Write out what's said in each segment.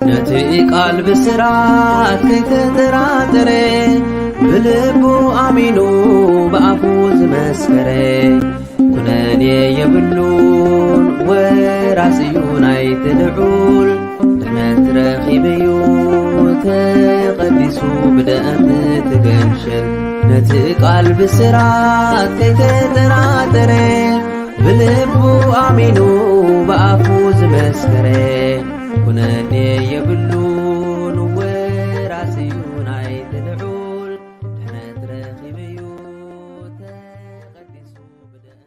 ነቲ ቃል ብስራት ከይተጠራጠረ፣ ብልቡ ኣሚኑ ብኣፉ ዝመስከረ፣ ኩነኔ የብሉን፣ ወራስ እዩ ናይቲ ልዑል። ድሕነት ረኺቡ እዩ ተቐዲሱ ብደም እቲ ገንሸል። ነቲ ቃል ብስራት ከይተጠራጠረ፣ ብልቡ ኣሚኑ ብኣፉ ዝመስከረ፣ ኩነኔ የብሉን፣ ወራስ እዩ ናይቲ ልዑል። ድሕነት ረኺቡ እዩ ተቐዲሱ ብደም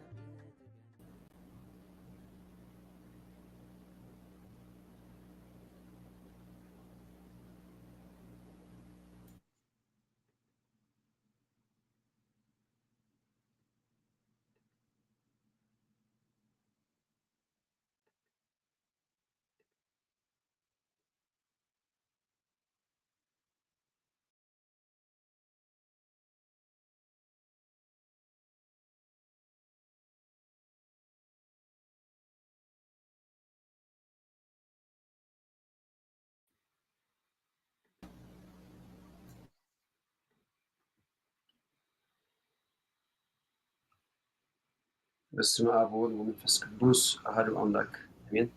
በስመ አብ ወወልድ ወመንፈስ ቅዱስ አሐዱ አምላክ አሜን።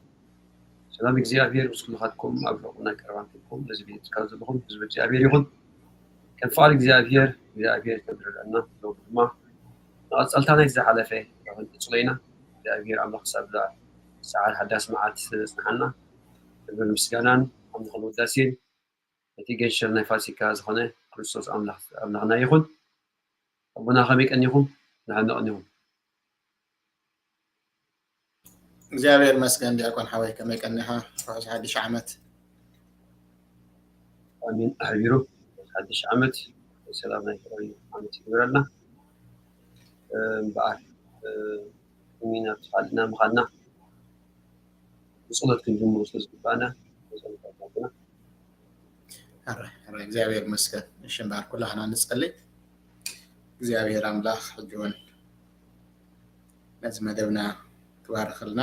ሰላም እግዚኣብሔር ምስ ኩልኻትኩም ኣብ ርሑቕን ኣብ ቀረባን ኮይንኩም ነዚ ቪድዮ ትከታተሉ ዘለኹም ህዝቢ እግዚኣብሔር ይኹን። ከም ፍቓድ እግዚኣብሔር፣ እግዚኣብሔር ከም ዝረድኣና ሎሚ ድማ መቐጸልታ ናይቲ ዝሓለፈ ክንቅጽሎ ኢና። እግዚኣብሔር ኣምላኽ ክሳብ እዛ ሰዓት ሓዳስ መዓልቲ ስለ ዘጽንሓና ክብርን ምስጋናን ኣምልኾን ውዳሴን ነቲ ገንሸል ናይ ፋሲካ ዝኾነ ክርስቶስ ኣምላኽ-፣ ኣምላኽና ይኹን። ኣቦና ከመይ ቀኒኹም? ንሕና ቀኒኹም። እግዚኣብሔር ይመስገን ዲያቆን ሓወይ፣ ከመይ ቀኒኻ? ርሑስ ሓድሽ ዓመት። ኣሜን። ኣሕቢሩ ሓድሽ ዓመት ሰላም ናይ ፍቕሪ ዓመት ይግበረልና። እምበኣር፣ እ፣ እሚና ተፋሊጥና ምዃንና ብጸሎት ክንጅምሮ ስለ ዝግባእና፣ ብጸሎት ኣቦና። ሕራይ፣ ሕራይ፣ እግዚኣብሔር ይመስገን። እሺ፣ እምበኣር ኩላህና ንጸሊ። እግዚኣብሔር ኣምላኽ ሕጂ እውን ነዚ መደብና ክባርኸልና፣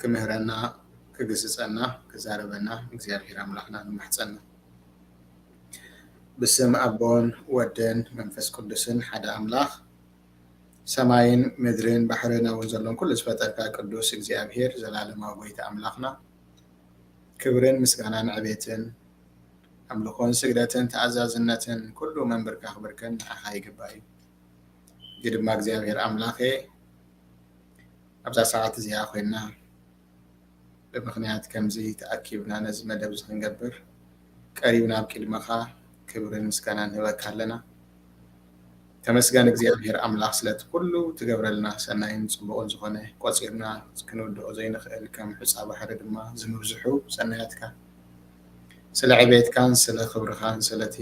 ክምህረና፣ ክግስጸና፣ ክዛረበና እግዚኣብሔር ኣምላኽና ንማሕጸና። ብስም ኣቦን ወድን መንፈስ ቅዱስን ሓደ ኣምላኽ፣ ሰማይን ምድርን ባሕርን ኣብኡን ዘሎን ኩሉ ዝፈጠርካ ቅዱስ እግዚኣብሔር ዘላለማዊ ጎይታ ኣምላኽና፣ ክብርን ምስጋናን ዕቤትን ኣምልኾን ስግደትን ተኣዛዝነትን ኩሉ መንበርካ ክብርክን ንዓኻ ይግባእ እዩ። እዚ ድማ እግዚኣብሔር ኣምላኸ ኣብዛ ሰዓት እዚኣ ኮይንና ብምኽንያት ከምዚ ተኣኪብና ነዚ መደብ እዚ ክንገብር ቀሪብና ኣብ ቅድመኻ ክብርን ምስጋናን ንህበካ ኣለና። ተመስገን እግዚኣብሔር ኣምላኽ ስለቲ ኩሉ ትገብረልና ሰናይን ጽቡቕን ዝኾነ ቆጺርና ክንውድኦ ዘይንኽእል ከም ሑጻ ባሕሪ ድማ ዝምብዝሑ ሰናያትካ ስለ ዕቤትካን ስለ ክብርኻን ስለቲ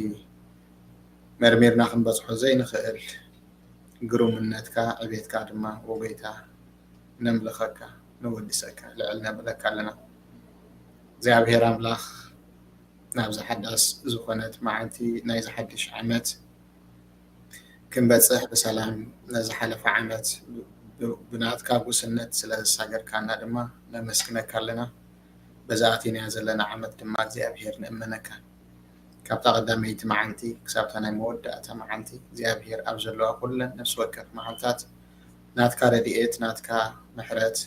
መርሚርና ክንበጽሖ ዘይንኽእል ግሩምነትካ ዕቤትካ ድማ ወጎይታ ነምልኸካ ነወድሰካ ልዕል ነብለካ ኣለና እግዚኣብሔር ኣምላኽ ናብዛ ሓዳስ ዝኾነት መዓልቲ ናይዚ ሓድሽ ዓመት ክንበጽሕ ብሰላም ነዝሓለፈ ዓመት ብ-፣ ብናትካ ጉስነት ስለ ዘሳገርካና ድማ ነመስግነካ ኣለና። በዛ ኣቲናያ ዘለና ዓመት ድማ እግዚኣብሔር ንእመነካ። ካብታ ቀዳመይቲ መዓልቲ ክሳብታ ናይ መወዳእታ መዓልቲ እግዚኣብሔር ኣብ ዘለዋ ኩለን ነፍሲ ወከፍ መዓልታት ናትካ ረድኤት፣ ናትካ ምሕረት፣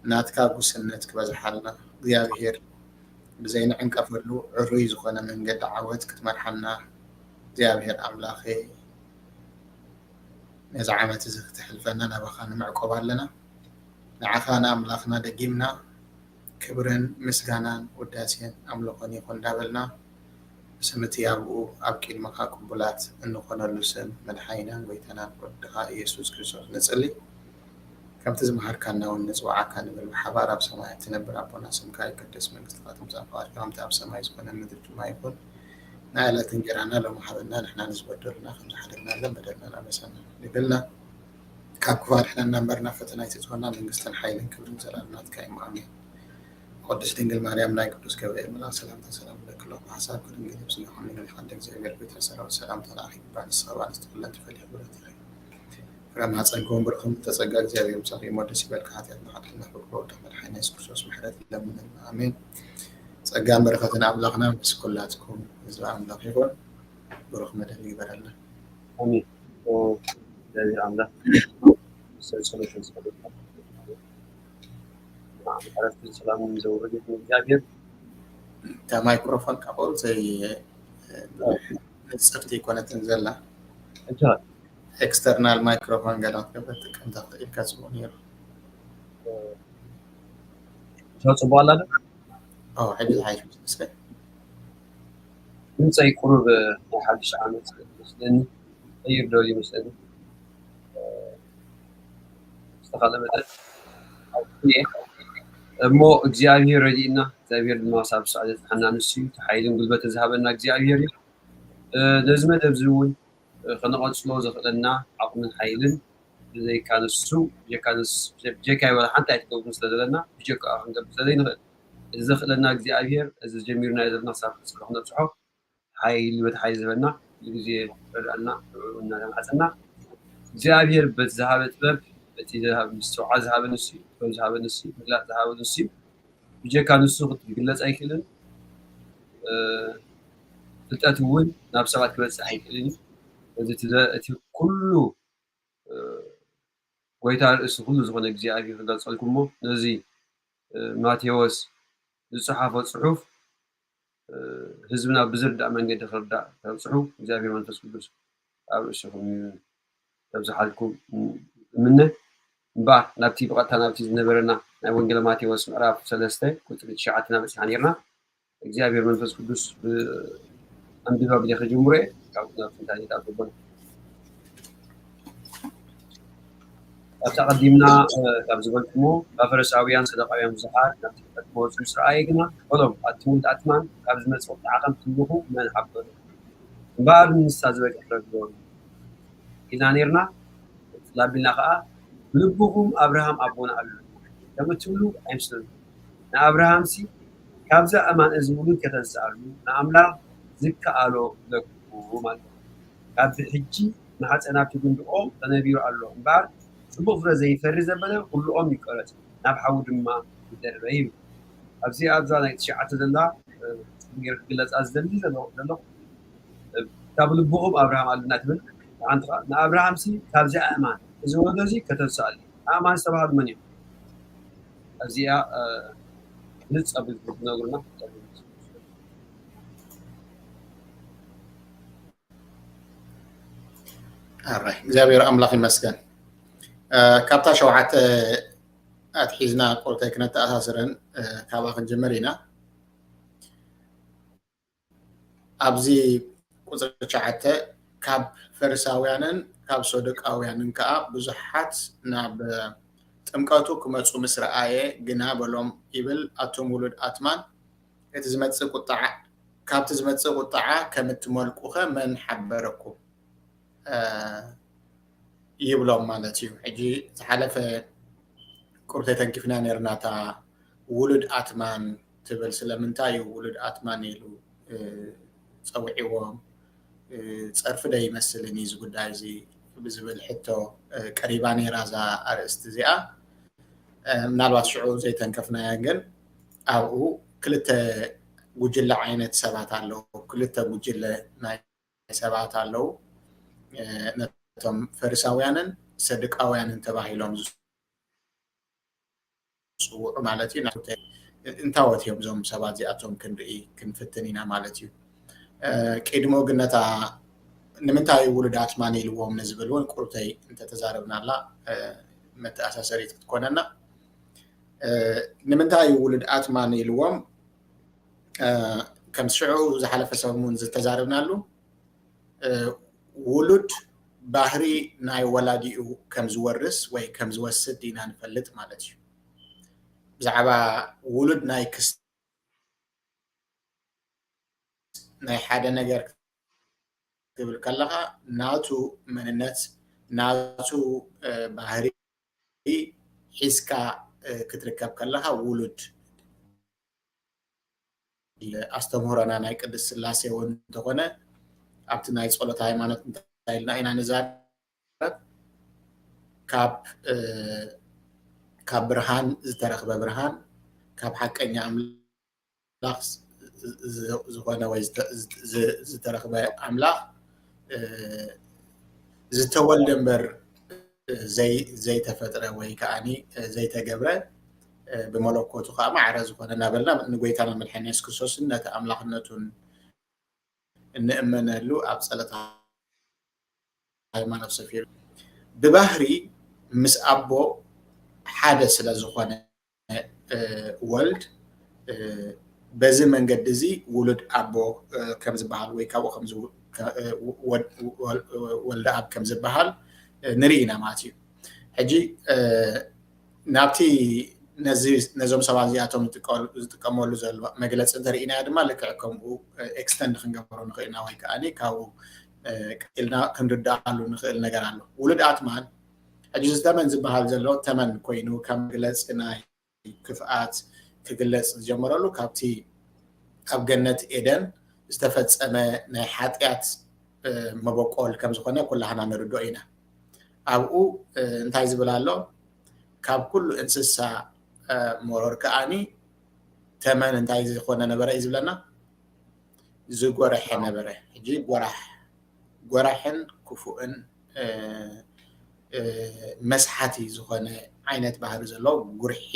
ናትካ ጉስነት ክበዝሓልና፣ እግዚኣብሔር ብዘይንዕንቀፈሉ ዕሩይ ዝኾነ መንገዲ ዓወት ክትመርሓና እግዚኣብሔር ኣምላኸይ፣ ነዚ ዓመት እዚ ክተሕልፈና ናባኻ ንምዕቆብ ኣለና። ንዓኻ ንኣምላኽና ደጊምና ክብርን ምስጋናን ውዳሴን ኣምልኾን ይኹን እንዳበልና፣ ብስም እቲ ኣብኡ ኣብ ቅድመኻ ቅቡላት እንኾነሉ ስም መድሓኒናን ጎይታናን ወድኻ ኢየሱስ ክርስቶስ ንጽሊ። ከምቲ ዝመሃርካና እውን ንጽውዓካ ንብል ብሓባር። ኣብ ሰማያት ትነብር ኣቦና፣ ስምካ ይቀደስ፣ መንግስትኻ ትምጻእ፣ ፍቓድካ ከምቲ ኣብ ሰማይ ዝኾነ ምድሪ ድማ ይኹን። ናይ ዕለት እንጀራና ሎሚ ሃበና፣ ንሕና ንዝበደሉና ከም ዝሓደግናሎም በደልና ናበሰና ንበልና፣ ካብ ክፉ ኣድሕነና እምበር ናብ ፈተና ኣይትእትወና፣ መንግስትን ሓይልን ክብርን ዘላለም ናትካ እዩ። ኣሜን። ቅድስት ድንግል ማርያም ናይ ቅዱስ ገብርኤል መልኣክ ሰላምታ ሰላም እብለኪ ኣለኹ፣ ብሓሳብኪ ድንግል ኢኺ፣ ብስጋኺ እውን ድንግል ኢኺ፣ ኣንተ እግዚኣብሔር ጎይታ ሰራዊት ሰላምታ ንዓኺ ይግባእ፣ ንስኺ ሰበኻ ንስቲ ኩለን ትፈሊ ክብረት ኢኺ። ፍረ ማህፀንኪ እውን ብሩክ እዩ፣ ተጸጋ እግዚኣብሔር ምሳኺ እሞ ደስ ይበልኪ፣ ሓጢኣትና ሓጢኣትና ፍቅሮ ወዳ መድሓኒና የሱስ ክርስቶስ ምሕረት ይለምነልና። ኣሜን። ጸጋን በረኸትን ኣምላኽና ምስ ኩላትኩም ህዝቢ ኣምላኽ ይኹን። ብሩኽ መደብ ይግበረልና። ኣሜን። እግዚኣብሔር ኣምላኽ ሰብሰበ ተዝፈለካ ዕረፍትን ሰላምን ዘውረደት እግዚኣብሔር። እታ ማይክሮፎን ካብኡ ዘይ ንጽፍቲ ኣይኮነትን ዘላ። እታ ኤክስተርናል ማይክሮፎን ገለ ክትገብረ ትጥቀም ተኽእል ኢልካ ጽቡቕ ነይሩ። እታ ጽቡቕ ኣላ ዶ? ኦ፣ ሕጂ ዝሓይሽ መስለኒ። ድምፀይ ቁሩብ ናይ ሓድሽ ዓመት መስለኒ። ቀይር ዶ ይመስለኒ? ዝተኻለ መጠን እሞ እግዚኣብሔር ረድእና፣ እግዚኣብሔር ድማ ሳብ ሳዕ ዘጽንሐና ንሱ እዩ። እቲ ሓይልን ጉልበትን ዝሃበና እግዚኣብሔር እዩ። እ፣ ነዚ መደብ እዚ እውን፣ እ፣ ከነቐጽሎ ዘኽእለና ዓቕምን ሓይልን ብዘይካ ንሱ፣ ብጀካ ንስ-፣ ብጀካይ ዋላ ሓንቲ ኣይትገብሩን ስለ ዘለና፣ ብጀካኡ ክንገብር ስለ ዘይንኽእል፣ እዚ ዘኽእለና እግዚኣብሔር፣ እዚ ጀሚርናዮ ዘለና ክሳብ ፍጻሜ ክነብጽሖ፣ ሓይሊ በቲ ሓይሊ ዝህበና፣ ኩሉ ግዜ ረድኣና፣ ንዕኡ እናተማሕጸና፣ እግዚኣብሔር በቲ ዝሃበ ጥበብ፣ በቲ ዝሃበ ምስትውዓል ዝሃበ ንሱ እዩ፣ ጥበብ ዝሃበ ንሱ እዩ፣ ምግላጽ ዝሃበ ንሱ እዩ። ብጀካ ንሱ ክግለጽ ኣይክእልን። እ፣ ፍልጠት እውን ናብ ሰባት ክበጽሕ ኣይክእልን እዩ። እዚ እቲ ዘ-፣ እቲ ኩሉ፣ እ፣ ጎይታ ርእሲ ኩሉ ዝኾነ እግዚኣብሔር ክገልጸልኩም እሞ፣ ነዚ፣ እ፣ ማቴዎስ ዝጸሓፎ ጽሑፍ፣ እ፣ ህዝብና ብዝርዳእ መንገዲ ክርዳእ ተብጽሑ፣ እግዚኣብሔር መንፈስ ቅዱስ ኣብ ርእስኹም ይብዝሓልኩም እምነ። እምበኣር፣ ናብቲ ብቐጥታ ናብቲ ዝነበረና ናይ ወንጌል ማቴዎስ ምዕራፍ ሰለስተ ቁጽሪ ትሽዓተ ኢና በጺሕና ነይርና። እግዚኣብሔር መንፈስ ቅዱስ ብ-፣ ኣንቢባ ብለ ክጅምሮ እየ። ካብ ናብ ትንታኔ እታ ትብል። ካብቲ ኣቐዲምና፣ እ፣ ካብ ዝበልኩሞ፣ ካብ ፈሪሳውያን ሰዱቃውያን ብዙሓት ናብቲ ፍልጠት ክመጹ ምስ ረኣየ ግና፣ በሎም፣ ኣቱም ውሉድ ኣትማን፣ ካብ ዝመጽእ ቁጥዓ ከም ትምልኹ መን ሓበረ? እምበኣር ንንስሓ ዝበቅዕ ፍረ ግበሩ ኢልና ነይርና። ጽላል ቢልና ከኣ፣ ብልብኹም ኣብርሃም ኣቦና ኣሎ ከም እትብሉ ኣይምሰልኩም። ንኣብርሃምሲ ካብዚ ኣእማን እዚ ውሉድ ከተንስኣሉ ንኣምላኽ ዝከኣሎ ኢለኩም ማለት እዩ። ካብ ብሕጂ ማሕጸን ኣብቲ ጉንዲ ኦም ተነቢሩ ኣሎ እምበኣር፣ ጽቡቕ ፍረ ዘይፈሪ ዘበለ ኩሉ ኦም ይቆረጽ፣ ናብ ሓዊ ድማ ይደርበ ይብል። ኣብዚ ኣብዛ ናይ ትሽዓተ ዘላ፣ እ፣ ጽቡቕ ገይረ ክግለጻ ዝደሊ ዘሎ-፣ ዘለኹ፣ እ፣ ካብ ልብኹም ኣብርሃም ኣለና ትብል። ሓንቲ ኸኣ፣ ንኣብርሃምሲ ካብዚ ኣእማን እዚ ወለዶ እዚ ከተንስኣሉ። ኣእማን ዝተባህሉ መን እዮም? ኣብዚኣ፣ እ፣ ግልጽ ኣቢልኩም ትነግሩና። ኣራይ፣ እግዚኣብሔር ኣምላኽ ይመስገን። እ፣ ካብታ ሸውዓተ ኣትሒዝና ቁርተይ ክነተኣሳስረን፣ እ፣ ካብኣ ክንጅምር ኢና። ኣብዚ ቁጽሪ ትሽዓተ፣ ካብ ፈሪሳውያንን ካብ ሰዱቃውያንን ከኣ ብዙሓት ናብ ጥምቀቱ ክመጹ ምስ ረኣየ ግና በሎም ይብል፣ ኣቱም ውሉድ ኣትማን፣ እቲ ዝመጽእ ቁጥዓ፣ ካብቲ ዝመጽእ ቁጥዓ ከም እትመልቁኸ መን ሓበረኩም? እ፣ ይብሎም ማለት እዩ። ሕጂ ዝሓለፈ ቁርተይ ተንኪፍና ነይርና፣ እታ ውሉድ ኣትማን ትብል ስለምንታይ እዩ ውሉድ ኣትማን ኢሉ፣ እ፣ ጸዊዕዎም፣ እ፣ ጸርፊ ዶ ይመስልን እዩ እዚ ጉዳይ እዚ ብዝብል ሕቶ፣ እ፣ ቀሪባ ነይራ እዛ ኣርእስቲ እዚኣ። እ፣ ምናልባት ሽዑ ዘይተንከፍናያ ግን ኣብኡ ክልተ ጉጅለ ዓይነት ሰባት ኣለዉ። ክልተ ጉጅለ ናይ ሰባት ኣለዉ። እ፣ ነቶም ፈሪሳውያንን ሰዱቃውያንን ተባሂሎም ዝጽውዑ ማለት እዩ። እንታወት እዮም እዞም ሰባት እዚኣቶም ክንርኢ ክንፍትን ኢና ማለት እዩ። ቅድሞ ግን ነታ ንምንታይ ውሉድ ኣትማን ኢልዎም ንዝብል እውን ቁርተይ እንተተዛረብናላ መተኣሳሰሪት ክትኮነና። ንምንታይ ውሉድ ኣትማን ኢልዎም? ከም ሽዑ ዝሓለፈ ሰሙን ዝተዛረብናሉ ውሉድ ባህሪ ናይ ወላዲኡ ከም ዝወርስ ወይ ከም ዝወስድ ኢና ንፈልጥ ማለት እዩ። ብዛዕባ ውሉድ ናይ ክስ ናይ ሓደ ነገር ክትብል ከለኻ ናቱ መንነት ናቱ ባህሪ ሒዝካ ክትርከብ ከለኻ ውሉድ ኣስተምህሮና ናይ ቅድስት ስላሴ እውን እንተኾነ ኣብቲ ናይ ጸሎት ሃይማኖት እንታይ ኢልና ኢና ንዛረብ? ካብ ካብ ብርሃን ዝተረኽበ ብርሃን ካብ ሓቀኛ ኣምላኽ ዝኾነ ወይ ዝተረኽበ ኣምላኽ ዝተወልደ እምበር ዘይተፈጥረ ወይ ከዓኒ ዘይተገብረ ብመለኮቱ ከዓ ማዕረ ዝኾነ እናበልና ንጎይታና መድሓኒና የሱስ ክርስቶስን ነቲ ኣምላኽነቱን እንእመነሉ ኣብ ጸሎት ሃይማኖት ሰፊሩ ብባህሪ ምስ ኣቦ ሓደ ስለ ዝኾነ ወልድ በዚ መንገዲ እዚ ውሉድ ኣቦ ከም ዝበሃል ወይ ካብኡ ወልደ ኣብ ከም ዝበሃል ንርኢ ኢና ማለት እዩ። ሕጂ ናብቲ ነዞም ሰባት እዚኣቶም ዝጥቀመሉ ዘሎ መግለፂ እንተርኢናዮ ድማ ልክዕ ከምኡ ኤክስተንድ ክንገብሮ ንኽእል ኢና ወይ ከዓ ካብኡ ቀፂልና ክንርዳኣሉ ንኽእል ነገር ኣሎ። ውሉድ ኣትማን ሕጂ ዝተመን ዝበሃል ዘሎ ተመን ኮይኑ ካብ መግለፂ ናይ ክፍኣት ክግለፅ ዝጀመረሉ ካብቲ ኣብ ገነት ኤደን ዝተፈፀመ ናይ ሓጢኣት መበቆል ከም ዝኾነ ኩላህና ንርድኦ ኢና። ኣብኡ እንታይ ዝብል ኣሎ? ካብ ኩሉ እንስሳ መሮር ከዓኒ ተመን እንታይ ዝኾነ ነበረ እዩ ዝብለና? ዝጎረሐ ነበረ። ሕጂ ጎራሕ ጎራሕን ክፉእን መስሓቲ ዝኾነ ዓይነት ባህሪ ዘለዎ ጉርሒ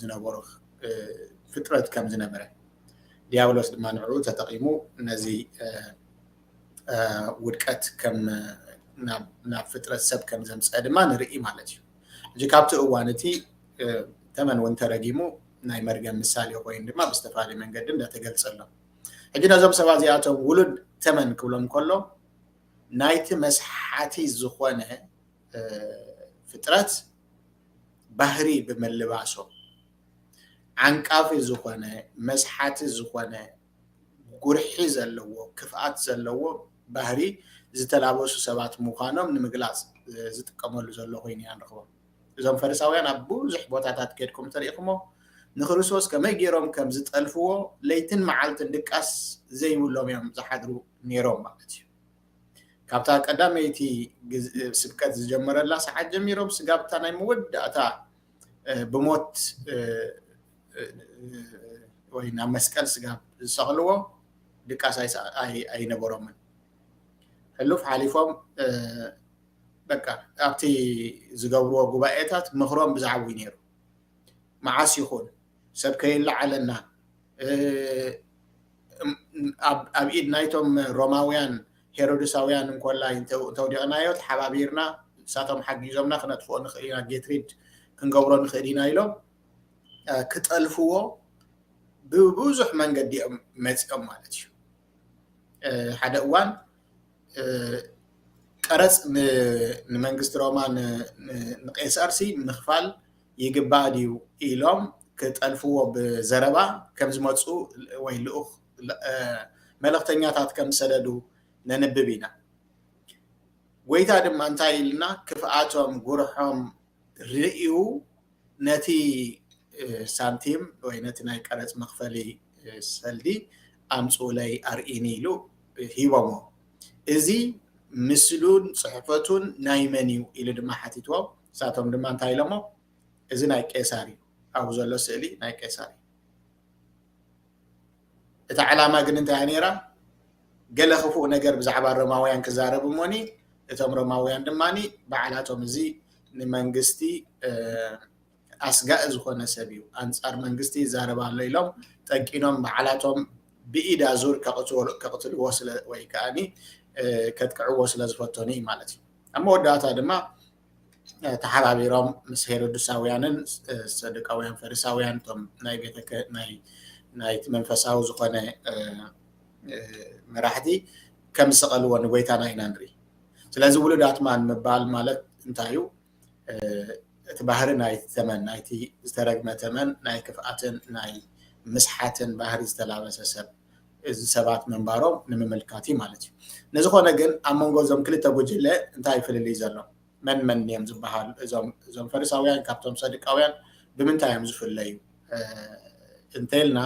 ዝነበሩ ፍጥረት ከም ዝነበረ ዲያብሎስ ድማ ንዕኡ ተጠቒሙ ነዚ ውድቀት ከም ናብ ፍጥረት ሰብ ከም ዘምፀ ድማ ንርኢ ማለት እዩ። ሕጂ ካብቲ እዋን እቲ ተመን እውን ተረጊሙ ናይ መርገም ምሳሌ ኮይኑ ድማ ብዝተፈላለየ መንገዲ እንዳተገልፀ ኣሎ። ሕጂ ነዞም ሰባት እዚኣቶም ውሉድ ተመን ክብሎም ከሎ ናይቲ መስሓቲ ዝኾነ ፍጥረት ባህሪ ብምልባሶም ዓንቃፊ ዝኾነ መስሓቲ ዝኾነ ጉርሒ ዘለዎ ክፍኣት ዘለዎ ባህሪ ዝተላበሱ ሰባት ምዃኖም ንምግላፅ ዝጥቀመሉ ዘሎ ኮይኑ ኢና ንረኽቦ። እዞም ፈሪሳውያን ኣብ ብዙሕ ቦታታት ከድኩም እንተሪኢኹሞ ንክርስቶስ ከመይ ገይሮም ከም ዝጠልፍዎ ለይትን መዓልትን ድቃስ ዘይብሎም እዮም ዝሓድሩ ነይሮም ማለት እዩ። ካብታ ቀዳመይቲ ስብከት ዝጀመረላ ሰዓት ጀሚሮም ስጋብ እታ ናይ መወዳእታ ብሞት ወይ ናብ መስቀል ስጋብ ዝሰቕልዎ ድቃስ ኣይነበሮምን። ሕሉፍ ሓሊፎም በቃ ኣብቲ ዝገብርዎ ጉባኤታት ምኽሮም ብዛዕባኡ ነይሩ። መዓስ ይኹን ሰብ ከይለዓለና ኣብ ኢድ ናይቶም ሮማውያን ሄሮድሳውያን እንኮላይ እንተውዲቕናዮ ተሓባቢርና እሳቶም ሓጊዞምና ክነጥፍኦ ንኽእል ኢና፣ ጌትሪድ ክንገብሮ ንኽእል ኢና ኢሎም ክጠልፍዎ ብብዙሕ መንገዲ እዮም መፂኦም ማለት እዩ። ሓደ እዋን ቀረፅ ንመንግስቲ ሮማ ንቄሳር ሲ ምኽፋል ይግባእ ድዩ ኢሎም ክጠልፍዎ ብዘረባ ከም ዝመፁ ወይ ልኡኽ መልእኽተኛታት ከም ዝሰደዱ ነንብብ ኢና። ጎይታ ድማ እንታይ ኢልና ክፍኣቶም ጉርሖም ርእዩ ነቲ ሳንቲም ወይ ነቲ ናይ ቀረፅ መኽፈሊ ሰልዲ ኣምፅኡለይ ኣርኢኒ ኢሉ ሂቦሞ። እዚ ምስሉን ፅሕፈቱን ናይ መን እዩ ኢሉ ድማ ሓቲትዎም። ንሳቶም ድማ እንታይ ኢሎሞ? እዚ ናይ ቄሳር እዩ፣ ኣብኡ ዘሎ ስእሊ ናይ ቄሳር እዩ። እታ ዕላማ ግን እንታይ ነይራ? ገለ ክፉእ ነገር ብዛዕባ ሮማውያን ክዛረብ እሞኒ እቶም ሮማውያን ድማ ባዕላቶም እዚ ንመንግስቲ ኣስጋኢ ዝኾነ ሰብ እዩ፣ ኣንፃር መንግስቲ ይዛረብ ኣሎ ኢሎም ጠቂኖም ባዕላቶም ብኢድ ኣዙር ከቕትልዎ ስለ ወይ ከዓኒ ከጥቅዕዎ ስለ ዝፈተኑ እዩ ማለት እዩ። ኣብ መወዳእታ ድማ ተሓባቢሮም ምስ ሄሮድሳውያንን ሰዱቃውያን ፈሪሳውያን እቶም ናይ ቤተ ናይቲ መንፈሳዊ ዝኾነ መራሕቲ ከም ዝሰቐልዎ ንጎይታና ኢና ንርኢ። ስለዚ ውሉድ ኣትማን ምባል ማለት እንታይ እዩ? እቲ ባህሪ ናይቲ ተመን ናይቲ ዝተረግመ ተመን ናይ ክፍኣትን ናይ ምስሓትን ባህሪ ዝተላበሰ ሰብ እዚ ሰባት ምንባሮም ንምምልካት እዩ ማለት እዩ። ንዝኾነ ግን ኣብ መንጎ እዞም ክልተ ጉጅለ እንታይ ፍልልይ ዘሎ? መን መን እዮም ዝበሃሉ? እዞም ፈሪሳውያን ካብቶም ሰዱቃውያን ብምንታይ እዮም ዝፍለዩ እንተልና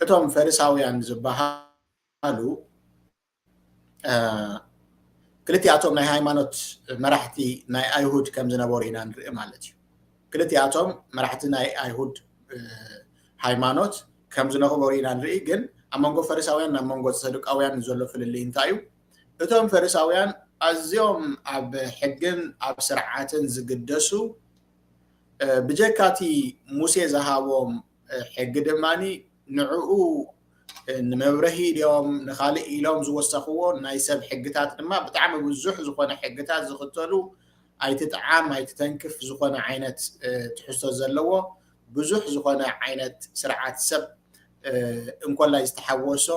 እቶም ፈሪሳውያን ዝበሃሉ ክልቲኣቶም ናይ ሃይማኖት መራሕቲ ናይ ኣይሁድ ከም ዝነበሩ ኢና ንርኢ ማለት እዩ። ክልቲኣቶም መራሕቲ ናይ ኣይሁድ ሃይማኖት ከም ዝነበሩ ኢና ንርኢ። ግን ኣብ መንጎ ፈሪሳውያን ናብ መንጎ ሰዱቃውያን ዘሎ ፍልልይ እንታይ እዩ? እቶም ፈሪሳውያን ኣዝዮም ኣብ ሕግን ኣብ ስርዓትን ዝግደሱ ብጀካቲ ሙሴ ዝሃቦም ሕጊ ድማ ንዕኡ ንመብረሂ ኢሎም ንኻልእ ኢሎም ዝወሰኽዎ ናይ ሰብ ሕግታት ድማ ብጣዕሚ ብዙሕ ዝኾነ ሕግታት ዝኽተሉ ኣይትጥዓም ኣይትተንክፍ ዝኾነ ዓይነት ትሕዝቶ ዘለዎ ብዙሕ ዝኾነ ዓይነት ስርዓት ሰብ እንኮላይ ዝተሓወሶ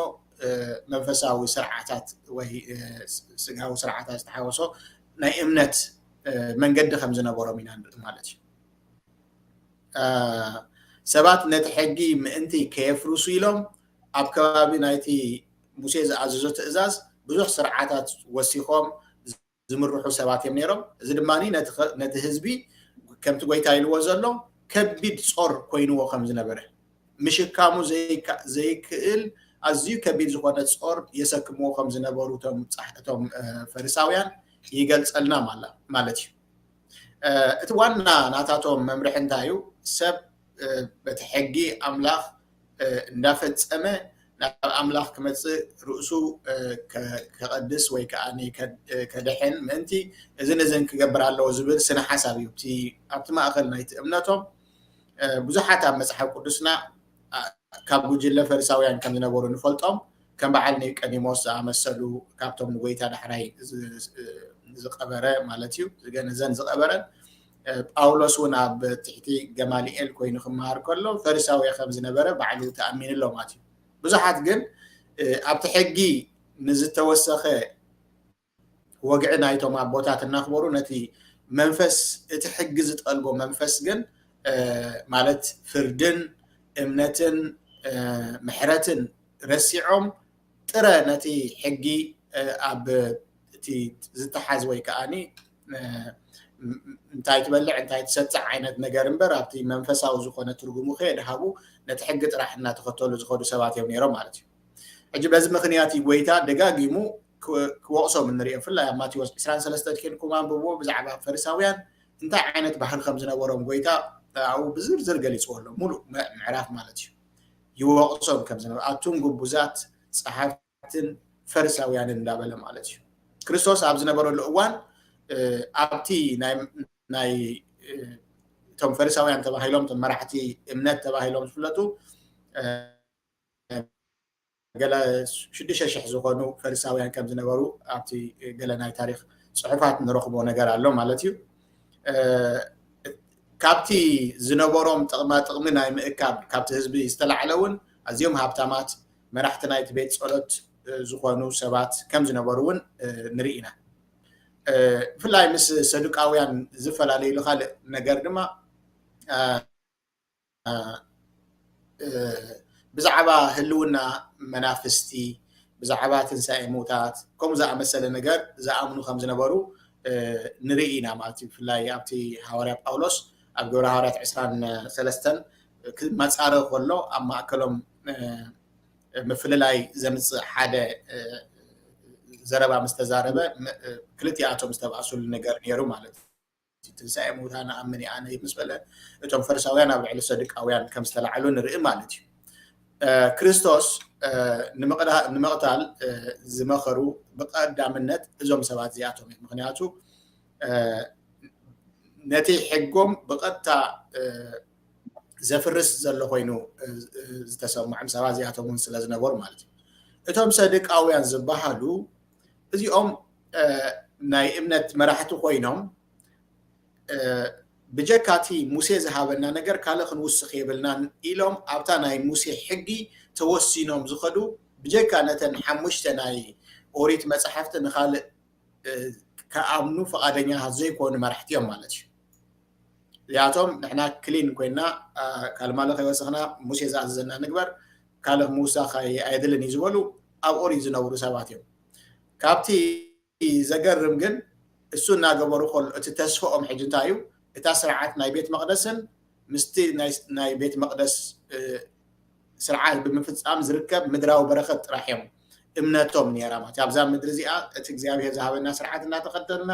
መንፈሳዊ ስርዓታት ወይ ስጋዊ ስርዓታት ዝተሓወሶ ናይ እምነት መንገዲ ከም ዝነበሮም ኢና ንርኢ ማለት እዩ። ሰባት ነቲ ሕጊ ምእንቲ ከየፍርሱ ኢሎም ኣብ ከባቢ ናይቲ ሙሴ ዝኣዘዞ ትእዛዝ ብዙሕ ስርዓታት ወሲኾም ዝምርሑ ሰባት እዮም ነይሮም። እዚ ድማ ነቲ ህዝቢ ከምቲ ጎይታ ኢልዎ ዘሎ ከቢድ ጾር ኮይንዎ ከም ዝነበረ ምሽካሙ ዘይክእል ኣዝዩ ከቢድ ዝኾነ ጾር የሰክምዎ ከም ዝነበሩ እቶም ፈሪሳውያን ይገልጸልና ማለት እዩ። እቲ ዋና ናታቶም መምርሒ እንታይ እዩ? ሰብ በቲ ሕጊ ኣምላኽ እንዳፈጸመ ናብ ኣምላኽ ክመጽእ ርእሱ ከቐድስ ወይ ከዓ ከድሕን ምእንቲ እዝን እዝን ክገብር ኣለዎ ዝብል ስነ ሓሳብ እዩ ኣብቲ ማእኸል ናይቲ እምነቶም። ብዙሓት ኣብ መፅሓፍ ቅዱስና ካብ ጉጅለ ፈሪሳውያን ከም ዝነበሩ ንፈልጦም። ከም በዓል ኒቆዲሞስ ዝኣመሰሉ ካብቶም ንጎይታ ዳሕራይ ዝቐበረ ማለት እዩ ዝገነዘን ዝቐበረን ጳውሎስ እውን ኣብ ትሕቲ ገማልኤል ኮይኑ ክመሃር ከሎ ፈሪሳዊ ከም ዝነበረ ባዕሉ ተኣሚኑ ኣሎ ማለት እዩ። ብዙሓት ግን ኣብቲ ሕጊ ንዝተወሰኸ ወግዒ ናይቶም ኣቦታት እናኽበሩ ነቲ መንፈስ እቲ ሕጊ ዝጠልቦ መንፈስ ግን ማለት ፍርድን እምነትን ምሕረትን ረሲዖም ጥረ ነቲ ሕጊ ኣብ እቲ ዝተሓዝ ወይ ከዓኒ እንታይ ትበልዕ እንታይ ትሰትዕ ዓይነት ነገር እምበር ኣብቲ መንፈሳዊ ዝኾነ ትርጉሙ ከየድሃቡ ነቲ ሕጊ ጥራሕ እናተኸተሉ ዝኸዱ ሰባት እዮም ነይሮም ማለት እዩ። ሕጂ በዚ ምኽንያት እዩ ጎይታ ደጋጊሙ ክወቕሶም እንሪኦ። ብፍላይ ኣብ ማቴዎስ ዕስራን ሰለስተን ኬድኩም ኣንብብዎ ብዛዕባ ፈሪሳውያን እንታይ ዓይነት ባህሪ ከም ዝነበሮም ጎይታ ኣብኡ ብዝርዝር ገሊፅዎ ኣሎ። ሙሉእ ምዕራፍ ማለት እዩ። ይወቕሶም ከም ዝነበሩ ኣቱም ግቡዛት ፀሓፍትን ፈሪሳውያንን እንዳበለ ማለት እዩ። ክርስቶስ ኣብ ዝነበረሉ እዋን ኣብቲ ናይ እቶም ፈሪሳውያን ተባሂሎም እቶም መራሕቲ እምነት ተባሂሎም ዝፍለጡ ገለ ሽዱሽተ ሽሕ ዝኾኑ ፈሪሳውያን ከም ዝነበሩ ኣብቲ ገለ ናይ ታሪክ ፅሑፋት ንረኽቦ ነገር ኣሎ ማለት እዩ። ካብቲ ዝነበሮም ጥቕማ ጥቕሚ ናይ ምእካብ ካብቲ ህዝቢ ዝተላዕለ እውን ኣዝዮም ሃብታማት መራሕቲ ናይቲ ቤት ፀሎት ዝኾኑ ሰባት ከም ዝነበሩ እውን ንርኢ ኢና። ብፍላይ ምስ ሰዱቃውያን ዝፈላለዩሉ ካልእ ነገር ድማ ብዛዕባ ህልውና መናፍስቲ፣ ብዛዕባ ትንሳኤ ምውታት ከምኡ ዝኣመሰለ ነገር ዝኣምኑ ከም ዝነበሩ ንርኢ ኢና ማለት እዩ። ብፍላይ ኣብቲ ሃዋርያ ጳውሎስ ኣብ ግብረ ሃዋርያት ዕስራን ሰለስተን ክመፃረ ከሎ ኣብ ማእከሎም ምፍልላይ ዘምፅእ ሓደ ዘረባ ምስ ተዛረበ ክልቲኣቶም ዝተባእሱሉ ነገር ነይሩ ማለት እዩ። ትንሳኤ ምውታ ንኣምን ኣነ ምስ በለ እቶም ፈሪሳውያን ኣብ ልዕሊ ሰዱቃውያን ከም ዝተላዕሉ ንርኢ ማለት እዩ። ክርስቶስ ንምቕታል ዝመኸሩ ብቐዳምነት እዞም ሰባት እዚኣቶም እዮም። ምክንያቱ ነቲ ሕጎም ብቐጥታ ዘፍርስ ዘሎ ኮይኑ ዝተሰምዖም ሰባት እዚኣቶም እውን ስለ ዝነበሩ ማለት እዩ። እቶም ሰዱቃውያን ዝበሃሉ እዚኦም ናይ እምነት መራሕቲ ኮይኖም ብጀካ እቲ ሙሴ ዝሃበና ነገር ካልእ ክንውስኽ የብልናን ኢሎም ኣብታ ናይ ሙሴ ሕጊ ተወሲኖም ዝኸዱ ብጀካ ነተን ሓሙሽተ ናይ ኦሪት መፅሓፍቲ ንኻልእ ክኣምኑ ፈቓደኛታት ዘይኮኑ መራሕቲ እዮም ማለት እዩ። እዚኣቶም ንሕና ክሊን ኮይና ካልእ ማለ ከይወሰኽና ሙሴ ዝኣዘዘና ንግበር ካልእ ምውሳኽ ኣየድልን እዩ ዝበሉ ኣብ ኦሪት ዝነብሩ ሰባት እዮም። ካብቲ ዘገርም ግን እሱ እናገበሩ ከሎ እቲ ተስፈኦም ሕጂ እንታይ እዩ? እታ ስርዓት ናይ ቤት መቕደስን ምስቲ ናይ ቤት መቅደስ ስርዓት ብምፍፃም ዝርከብ ምድራዊ በረከት ጥራሕ እዮም እምነቶም ነይራ ማለት ኣብዛ ምድሪ እዚኣ እቲ እግዚኣብሔር ዝሃበና ስርዓት እናተኸተልና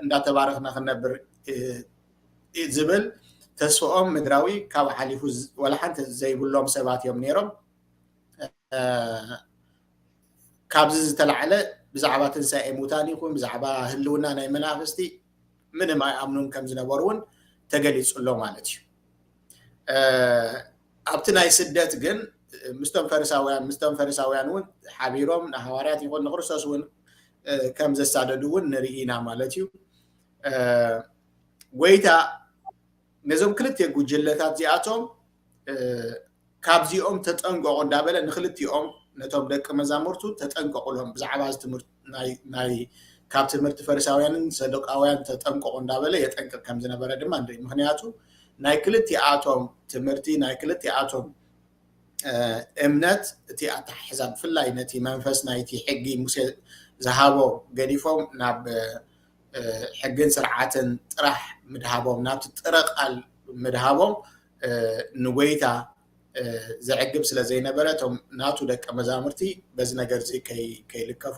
እንዳተባረክና ክንነብር ዝብል ተስፍኦም ምድራዊ ካብ ሓሊፉ ዋላ ሓንቲ ዘይብሎም ሰባት እዮም ነይሮም። ካብዚ ዝተላዕለ ብዛዕባ ትንሳኤ ሙታን ይኹን ብዛዕባ ህልውና ናይ መናፍስቲ ምንም ኣይኣምኑን ከም ዝነበሩ እውን ተገሊጹ ኣሎ ማለት እዩ። ኣብቲ ናይ ስደት ግን ምስቶም ፈሪሳውያን ምስቶም ፈሪሳውያን እውን ሓቢሮም ንሃዋርያት ይኹን ንክርስቶስ እውን ከም ዘሳደዱ እውን ንርኢ ኢና ማለት እዩ። ጎይታ ነዞም ክልተ ጉጅለታት እዚኣቶም ካብዚኦም ተጠንቀቑ እንዳበለ ንክልቲኦም ነቶም ደቂ መዛሙርቱ ተጠንቀቑሎም ብዛዕባ እዚ ትምህርቲ ናይ ካብ ትምህርቲ ፈሪሳውያንን ሰዱቃውያን ተጠንቀቑ እንዳበለ የጠንቅቕ ከም ዝነበረ ድማ ንርኢ። ምክንያቱ ናይ ክልቲኣቶም ትምህርቲ ናይ ክልቲኣቶም እምነት እቲ ኣተሓሕዛ ብፍላይ ነቲ መንፈስ ናይቲ ሕጊ ሙሴ ዝሃቦ ገዲፎም ናብ ሕግን ስርዓትን ጥራሕ ምድሃቦም ናብቲ ጥረ ቃል ምድሃቦም ንጎይታ ዘዕግብ ስለ ዘይነበረ እቶም ናቱ ደቀ መዛሙርቲ በዚ ነገር እዚ ከይልከፉ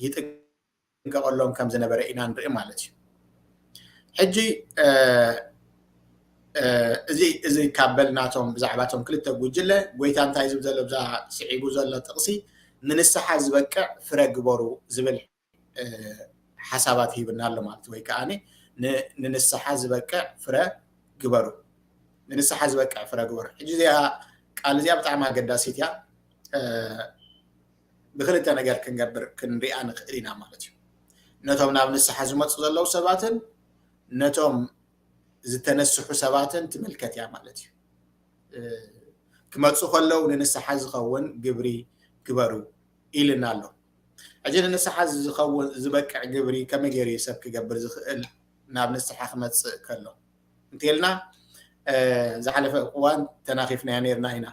ይጥንቀቐሎም ከም ዝነበረ ኢና ንርኢ ማለት እዩ። ሕጂ እዚ እዚ ካብ በልናቶም ብዛዕባቶም ክልተ ጉጅለ ጎይታ እንታይ ዝብል ዘሎ ብዛ ስዒቡ ዘሎ ጥቕሲ ንንስሓ ዝበቅዕ ፍረ ግበሩ ዝብል ሓሳባት ሂብና ኣሎ ማለት ወይ ከዓ ንንስሓ ዝበቅዕ ፍረ ግበሩ ንንስሓ ዝበቅዕ ፍረ ግበሩ። ሕጂ እዚኣ ቃል እዚኣ ብጣዕሚ ኣገዳሲት እያ። ብክልተ ነገር ክንገብር ክንሪኣ ንኽእል ኢና ማለት እዩ። ነቶም ናብ ንስሓ ዝመፁ ዘለዉ ሰባትን ነቶም ዝተነስሑ ሰባትን ትምልከት እያ ማለት እዩ። ክመፁ ከለዉ ንንስሓ ዝኸውን ግብሪ ግበሩ ኢልና ኣሎ። ሕጂ ንንስሓ ዝኸውን ዝበቅዕ ግብሪ ከመይ ገይሩ እዩ ሰብ ክገብር ዝኽእል ናብ ንስሓ ክመፅእ ከሎ? እንተልና ዝሓለፈ እዋን ተናኺፍናዮ ነርና ኢና።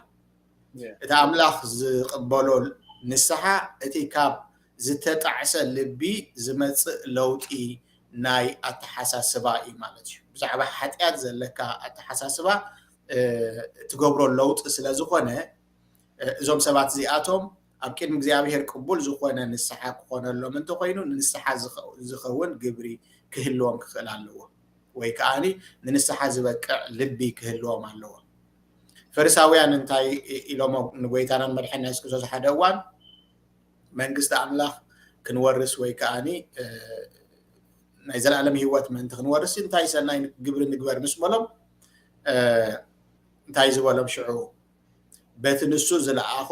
እቲ ኣምላኽ ዝቕበሎ ንስሓ እቲ ካብ ዝተጣዕሰ ልቢ ዝመፅእ ለውጢ ናይ ኣተሓሳስባ እዩ ማለት እዩ። ብዛዕባ ሓጢኣት ዘለካ ኣተሓሳስባ ትገብሮ ለውጢ ስለ ዝኾነ እዞም ሰባት እዚኣቶም ኣብ ቅድሚ እግዚኣብሔር ቅቡል ዝኾነ ንስሓ ክኾነሎም እንተኮይኑ ንንስሓ ዝኸውን ግብሪ ክህልዎም ክኽእል ኣለዎ ወይ ከዓ ንንስሓ ዝበቅዕ ልቢ ክህልዎም ኣለዎ። ፈሪሳውያን እንታይ ኢሎሞ ንጎይታናን መድሐና የሱስ ክርስቶስ ሓደ እዋን መንግስቲ ኣምላኽ ክንወርስ ወይ ከዓ ናይ ዘለኣለም ህይወት ምእንቲ ክንወርስ እንታይ ሰናይ ግብሪ ንግበር ምስ በሎም እንታይ ዝበሎም ሽዑ በቲ ንሱ ዝለኣኾ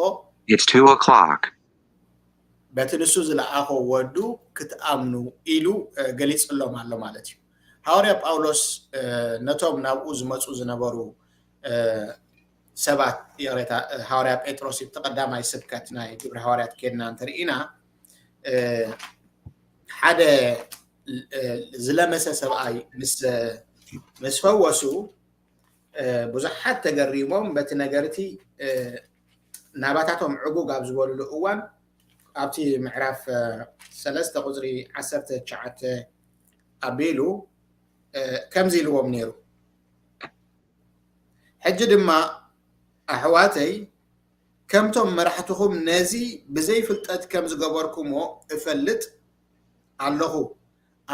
It's two o'clock. በቲ ንሱ ዝለኣኾ ወዱ ክትኣምኑ ኢሉ ገሊፅሎም ኣሎ ማለት እዩ። ሃዋርያ ጳውሎስ ነቶም ናብኡ ዝመፁ ዝነበሩ ሰባት ይቕሬታ፣ ሃዋርያ ጴጥሮስ እቲ ቀዳማይ ስብከት ናይ ግብሪ ሃዋርያት ኬድና እንተርኢና ሓደ ዝለመሰ ሰብኣይ ምስ ፈወሱ ብዙሓት ተገሪሞም በቲ ነገር እቲ ናባታቶም ዕጉግ ኣብ ዝበሉሉ እዋን ኣብቲ ምዕራፍ ሰለስተ ቁፅሪ ዓሰርተ ትሽዓተ ኣቢሉ ከምዚ ኢልዎም ነይሩ። ሕጂ ድማ ኣሕዋተይ ከምቶም መራሕትኹም ነዚ ብዘይፍልጠት ከም ዝገበርኩሞ እፈልጥ ኣለኹ።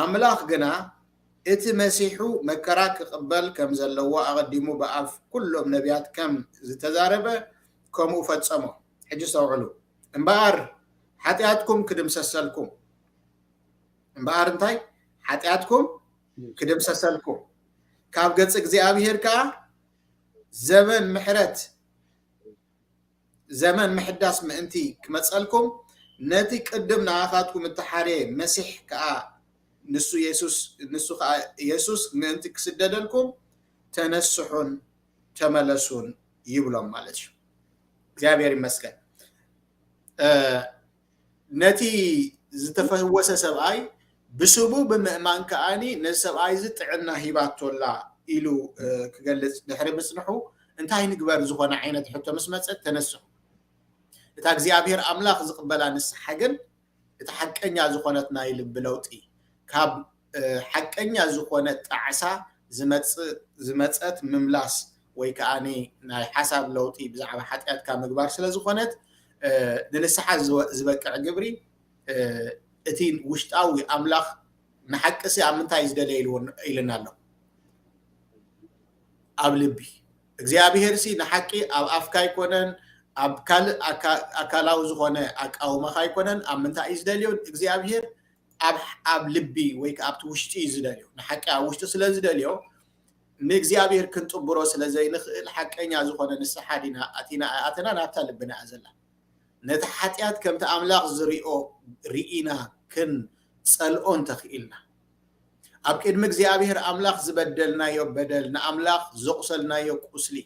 ኣምላኽ ግና እቲ መሲሑ መከራ ክቕበል ከም ዘለዎ ኣቐዲሙ ብኣፍ ኩሎም ነቢያት ከም ዝተዛረበ ከምኡ ፈጸሞ። ሕጂ ኣስተውዕሉ። እምበኣር ሓጢኣትኩም ክድምሰሰልኩም፣ እምበኣር እንታይ? ሓጢኣትኩም ክድምሰሰልኩም፣ ካብ ገጽ እግዚኣብሔር ከኣ ዘመን ምሕረት፣ ዘመን ምሕዳስ ምእንቲ ክመጸልኩም፣ ነቲ ቅድም ንኣኻትኩም እተሓርየ መሲሕ ከኣ ንሱ የሱስ፣ ንሱ ከኣ የሱስ ምእንቲ ክስደደልኩም ተነስሑን ተመለሱን ይብሎም ማለት እዩ። እግዚኣብሔር ይመስገን። እ፣ ነቲ ዝተፈወሰ ሰብኣይ ብስሙ ብምእማን ከኣኒ ነዚ ሰብኣይ እዚ ጥዕና ሂባቶላ ኢሉ፣ እ፣ ክገልጽ ድሕሪ ምጽንሑ፣ እንታይ ንግበር ዝኾነ ዓይነት ሕቶ ምስ መጸት ተነስሑ። እታ እግዚኣብሔር ኣምላኽ ዝቕበላ ንስሓ ግን እቲ ሓቀኛ ዝኾነት ናይ ልቢ ለውጢ፣ ካብ፣ እ፣ ሓቀኛ ዝኾነት ጣዕሳ ዝመጽእ፣ ዝመጸት ምምላስ ወይ ከኣኒ ናይ ሓሳብ ለውጢ ብዛዕባ ሓጢኣትካ ምግባር ስለ ዝኾነት፣ እ፣ ንንስሓ ዝወ-፣ ዝበቅዕ ግብሪ፣ እ፣ እቲ ውሽጣዊ ኣምላኽ ንሓቂ ሲ ኣብ ምንታይ እዩ ዝደልየ ኢልዎ-፣ ኢልና ኣሎ? ኣብ ልቢ። እግዚኣብሔር ሲ ንሓቂ ኣብ ኣፍካ ኣይኮነን፣ ኣብ ካልእ ኣካ-፣ ኣካላዊ ዝኾነ ኣቃውማኻ ኣይኮነን። ኣብ ምንታይ እዩ ዝደልዮ? እግዚኣብሔር ኣብ፣ ኣብ ልቢ ወይ ከኣ ኣብቲ ውሽጢ እዩ ዝደልዮ። ንሓቂ ኣብ ውሽጢ ስለ ዝደልዮ፣ ንእግዚኣብሔር ክንጥብሮ ስለ ዘይንኽእል፣ ሓቀኛ ዝኾነ ንስሓ ዲና ኣቲና ኣይኣተናን፣ ኣብታ ልብና እያ ዘላ። ነቲ ሓጢኣት ከምቲ ኣምላኽ ዝሪኦ ርኢና ክንጸልኦ እንተኽኢልና፣ ኣብ ቅድሚ እግዚኣብሔር ኣምላኽ ዝበደልናዮ በደል፣ ንኣምላኽ ዘቑሰልናዮ ቁስሊ፣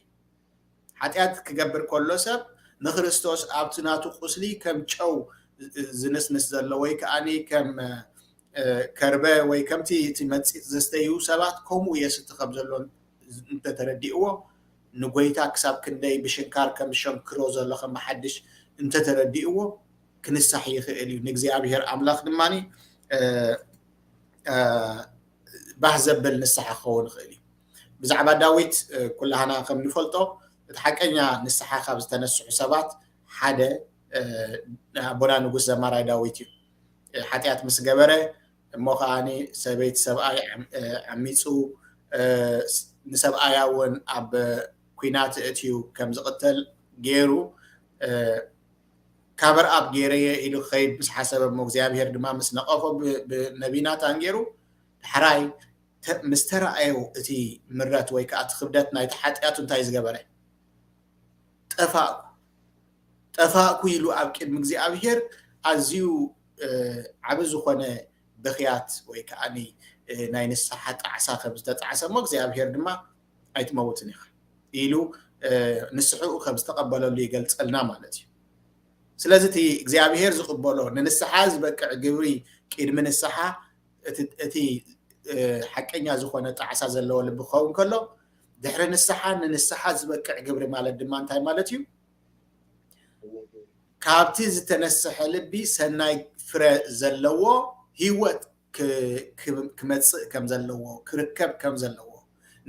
ሓጢኣት ክገብር ከሎ ሰብ ንክርስቶስ ኣብቲ ናቱ ቁስሊ ከም ጨው ዝንስንስ ዘሎ ወይ ከኣኒ ከም፣ እ፣ ከርበ ወይ ከምቲ እቲ መጺጽ ዘስተዩ ሰባት ከምኡ የስቲ ከም ዘሎ እንተተረዲእዎ፣ ንጎይታ ክሳብ ክንደይ ብሽንካር ከም ዝሸንክሮ ዘሎ ከም ብሓድሽ እንተተረዲእዎ ክንሳሕ ይኽእል እዩ። ንእግዚኣብሔር ኣምላኽ ድማኒ፣ እ፣ እ፣ ባህ ዘብል ንስሓ ክኸውን ይኽእል እዩ። ብዛዕባ ዳዊት፣ እ፣ ኩላህና ከም ንፈልጦ፣ እቲ ሓቀኛ ንስሓ ካብ ዝተነስሑ ሰባት ሓደ፣ እ፣ ኣቦና ንጉስ ዘማራይ ዳዊት እዩ። እ፣ ሓጢኣት ምስ ገበረ፣ እሞ ከኣኒ ሰበይቲ ሰብኣይ ዓም-፣ እ፣ ዓሚጹ፣ እ፣ ስ-፣ ንሰብኣያ እውን ኣብ ኲናት እትዩ ከም ዝቕተል ገይሩ፣ እ፣ ካቨር ኣፕ ገይረየ ኢሉ ክኸይድ ምስ ሓሰበ፣ እሞ እግዚኣብሔር ድማ ምስ ነቐፎ ብ-፣ ብነቢይ ናታን ገይሩ፣ ዳሕራይ ተ-፣ ምስ ተረኣዮ እቲ ምረት ወይ ከኣ እቲ ክብደት ናይቲ ሓጢኣቱ እንታይ ዝገበረ? ጠፋእኩ፣ ጠፋእኩ ኢሉ ኣብ ቅድሚ እግዚኣብሔር ኣዝዩ፣ እ፣ ዓቢ ዝኾነ ብኽያት ወይ ከኣኒ፣ እ፣ ናይ ንስሓ ጣዕሳ ከም ዝተጣዕሰ እሞ እግዚኣብሔር ድማ ኣይትመውትን ኢኻ ኢሉ፣ እ፣ ንስሕኡ ከም ዝተቐበለሉ ይገልጸልና ማለት እዩ። ስለዚ እቲ እግዚኣብሔር ዝቕበሎ ንንስሓ ዝበቅዕ ግብሪ ቅድሚ ንስሓ እቲ፣ እቲ፣ እ፣ ሓቀኛ ዝኾነ ጣዕሳ ዘለዎ ልቢ ክኸውን ከሎ፣ ድሕሪ ንስሓ ንንስሓ ዝበቅዕ ግብሪ ማለት ድማ እንታይ ማለት እዩ? ካብቲ ዝተነስሐ ልቢ ሰናይ ፍረ ዘለዎ ህይወት ክ-፣ ክ-፣ ክመጽእ ከም ዘለዎ፣ ክርከብ ከም ዘለዎ፣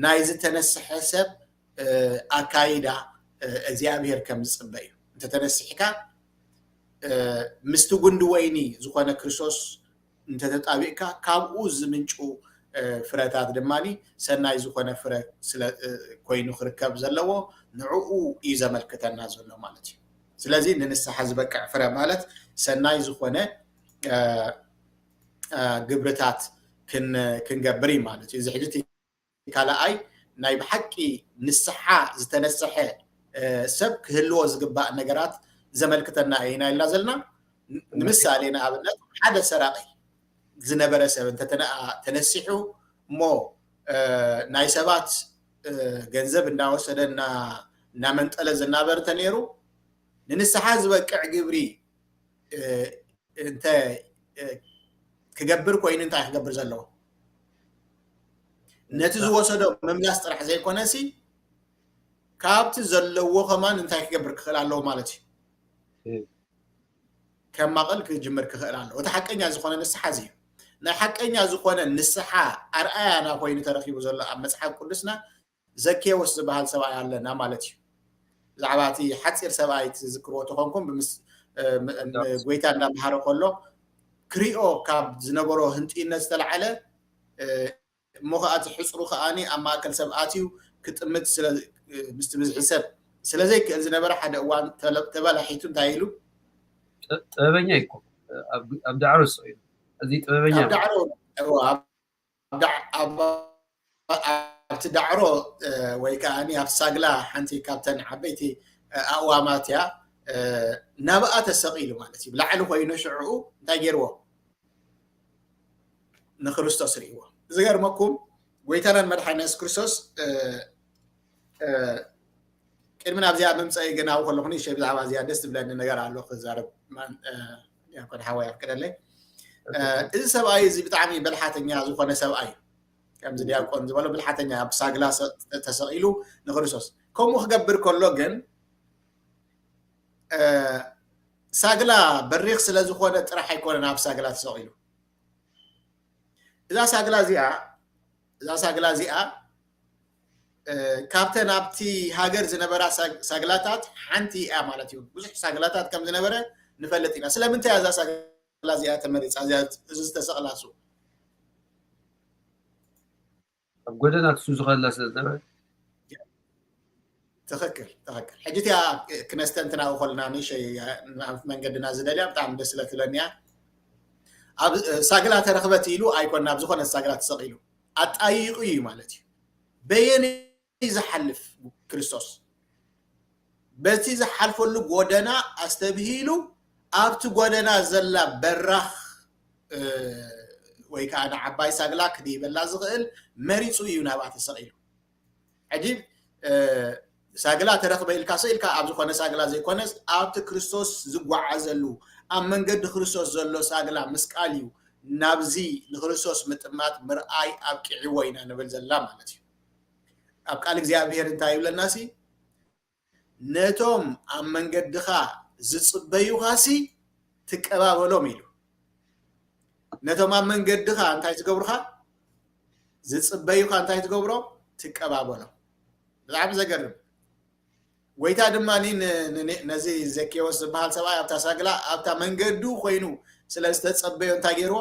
ናይ ዝተነስሐ ሰብ፣ እ፣ ኣካይዳ፣ እ፣ እግዚኣብሔር ከም ዝጽበ እዩ። እንተተነሲሕካ፣ እ፣ ምስቲ ጉንዲ ወይኒ ዝኾነ ክርስቶስ እንተተጣቢቕካ፣ ካብኡ ዝምንጩ፣ እ፣ ፍረታት ድማኒ ሰናይ ዝኾነ ፍረ ስለ፣ እ፣ ኮይኑ ክርከብ ዘለዎ፣ ንዕኡ እዩ ዘመልክተና ዘሎ ማለት እዩ። ስለዚ ንንስሓ ዝበቅዕ ፍረ ማለት ሰናይ ዝኾነ፣ እ፣ እ፣ ግብርታት ክን-፣ ክንገብር እዩ ማለት እዩ። እዚ ሕጂ እቲ ካልኣይ ናይ ብሓቂ ንስሓ ዝተነስሐ፣ እ፣ ሰብ ክህልዎ ዝግባእ ነገራት ዘመልክተና ኢና ኢልና ዘለና። ን-፣ ንምሳሌ ንኣብነት ሓደ ሰራቒ ዝነበረ ሰብ እንተ ተነ-፣ ተነሲሑ እሞ፣ እ፣ ናይ ሰባት፣ እ፣ ገንዘብ እንዳወሰደ እና-፣ እናመንጠለ ዝናበር እንተ ነይሩ ንንስሓ ዝበቅዕ ግብሪ፣ እ፣ እንተ፣ እ፣ ክገብር ኮይኑ እንታይ ክገብር ዘለዎ? ነቲ ዝወሰዶ ምምላስ ጥራሕ ዘይኮነሲ ካብቲ ዘለዎ ከማን እንታይ ክገብር ክኽእል ኣለዎ ማለት እዩ። እም። ከማቕል ክጅምር ክኽእል ኣለዎ። እቲ ሓቀኛ ዝኾነ ንስሓ እዚ እዩ። ናይ ሓቀኛ ዝኾነ ንስሓ ኣርኣያና ኮይኑ ተረኺቡ ዘሎ ኣብ መጽሓፍ ቅዱስና ዘኬዎስ ዝበሃል ሰብኣይ ኣለና ማለት እዩ። ብዛዕባ እቲ ሓጺር ሰብኣይ ትዝክርዎ ተኾንኩም፣ ብምስ-፣ እ፣ ም-፣ ም-፣ ጎይታ እንዳምሃረ ከሎ ክሪኦ ካብ ዝነበሮ ህንጥይነት ዝተላዕለ፣ እ፣ እሞ ኸኣ እቲ ሕጽሩ ኸኣኒ ኣብ ማእከል ሰብ ኣትዩ ክጥምት ስለ፣ እ፣ ምስቲ ብዝሒ ሰብ ስለ ዘይክእል ዝነበረ ሓደ እዋን ተለ- ተበላሒቱ እንታይ ኢሉ? ጥበበኛ ይኮ ኣብ ዳዕሮ ሰው እዩ። እዚ ጥበበኛ ኣብ ዳዕሮ እዎ፣ ኣብ ዳ- ኣብ- ኣብቲ ዳዕሮ እ፣ ወይ ከዓ ኣብቲ ሳግላ ሓንቲ ካብተን ዓበይቲ እ፣ ኣእዋማት እያ። እ፣ ናብኣ ተሰቒሉ ማለት እዩ። ብላዕሊ ኮይኑ ሽዕኡ እንታይ ገይርዎ? ንክርስቶስ ርእይዎ። ዝገርመኩም ጎይታናን መድሓኒና የሱስ ክርስቶስ እ፣ እ፣ ቅድሚ ናብዚኣ ምምፀኢ ግን ኣብኡ ከለኹ ንእሽተይ ብዛዕባ እዚኣ ደስ ዝብለኒ ነገር ኣሎ ክዛረብ ማን- እ፣ ዲያቆን ሓወይ ኣፍቅደለይ። እ፣ እዚ ሰብኣይ እዚ ብጣዕሚ በልሓተኛ ዝኾነ ሰብኣይ እዩ። ከምዚ ዲያቆን ዝበሎ ብልሓተኛ ኣብ ሳግላ ሰ- ተሰቒሉ ንክርስቶስ ከምኡ ክገብር ከሎ ግን እ፣ ሳግላ በሪኽ ስለ ዝኾነ ጥራሕ ኣይኮነን ኣብ ሳግላ ተሰቒሉ። እዛ ሳግላ እዚኣ እዛ ሳግላ እዚኣ እ፣ ካብተን ኣብቲ ሃገር ዝነበራ ሳግ- ሳግላታት ሓንቲ እያ ማለት እዩ። ብዙሕ ሳግላታት ከም ዝነበረ ንፈልጥ ኢና። ስለምንታይ እያ እዛ ሳግላ እዚኣ ተመሪፃ? እዚኣ- እዚ ዝተሰቕላ እሱ ኣብ ጎደና ትሱ ዝኸላ ስለ ዝነበረ ትኽክል ትኽክል። ሕጂ እቲኣ ክነስተንትና ከለና ንእሽተይ ኣብ መንገድና ዝደልያ ብጣዕሚ ደስ ስለ ትብለኒ እያ። ኣብ እ፣ ሳግላ ተረኽበት ኢሉ ኣይኮን ናብ ዝኾነ ሳግላ ተሰቒሉ ኣጣይቑ እዩ ማለት እዩ። በየነይ ዝሓልፍ ክርስቶስ በቲ ዝሓልፈሉ ጎደና ኣስተብሂሉ ኣብቲ ጎደና ዘላ በራኽ እ፣ ወይ ከዓ ንዓባይ ሳግላ ክድይበላ ዝኽእል መሪፁ እዩ ናብኣ ተሰቒሉ። ሕጂ እ፣ ሳግላ ተረኽበ ኢልካ ስኢልካ ኣብ ዝኾነ ሳግላ ዘይኮነስ ኣብቲ ክርስቶስ ዝጓዓዘሉ ኣብ መንገዲ ክርስቶስ ዘሎ ሳግላ ምስቃል እዩ። ናብዚ ንክርስቶስ ምጥማት ምርኣይ ኣብቂዕዎ ኢና ንብል ዘለና ማለት እዩ። ኣብ ቃል እግዚኣብሔር እንታይ ይብለና ሲ ነቶም ኣብ መንገድኻ ዝፅበዩኻ ሲ ትቀባበሎም ኢሉ። ነቶም ኣብ መንገድኻ እንታይ ዝገብሩኻ ዝፅበዩኻ እንታይ ትገብሮም ትቀባበሎም። ብጣዕሚ ዘገርም። ጎይታ ድማ ን- ን- ን- ነዚ ዘኬዎስ ዝበሃል ሰብኣይ ኣብታ ሳግላ ኣብታ መንገዱ ኮይኑ ስለ ዝተፀበዮ እንታይ ገይርዎ?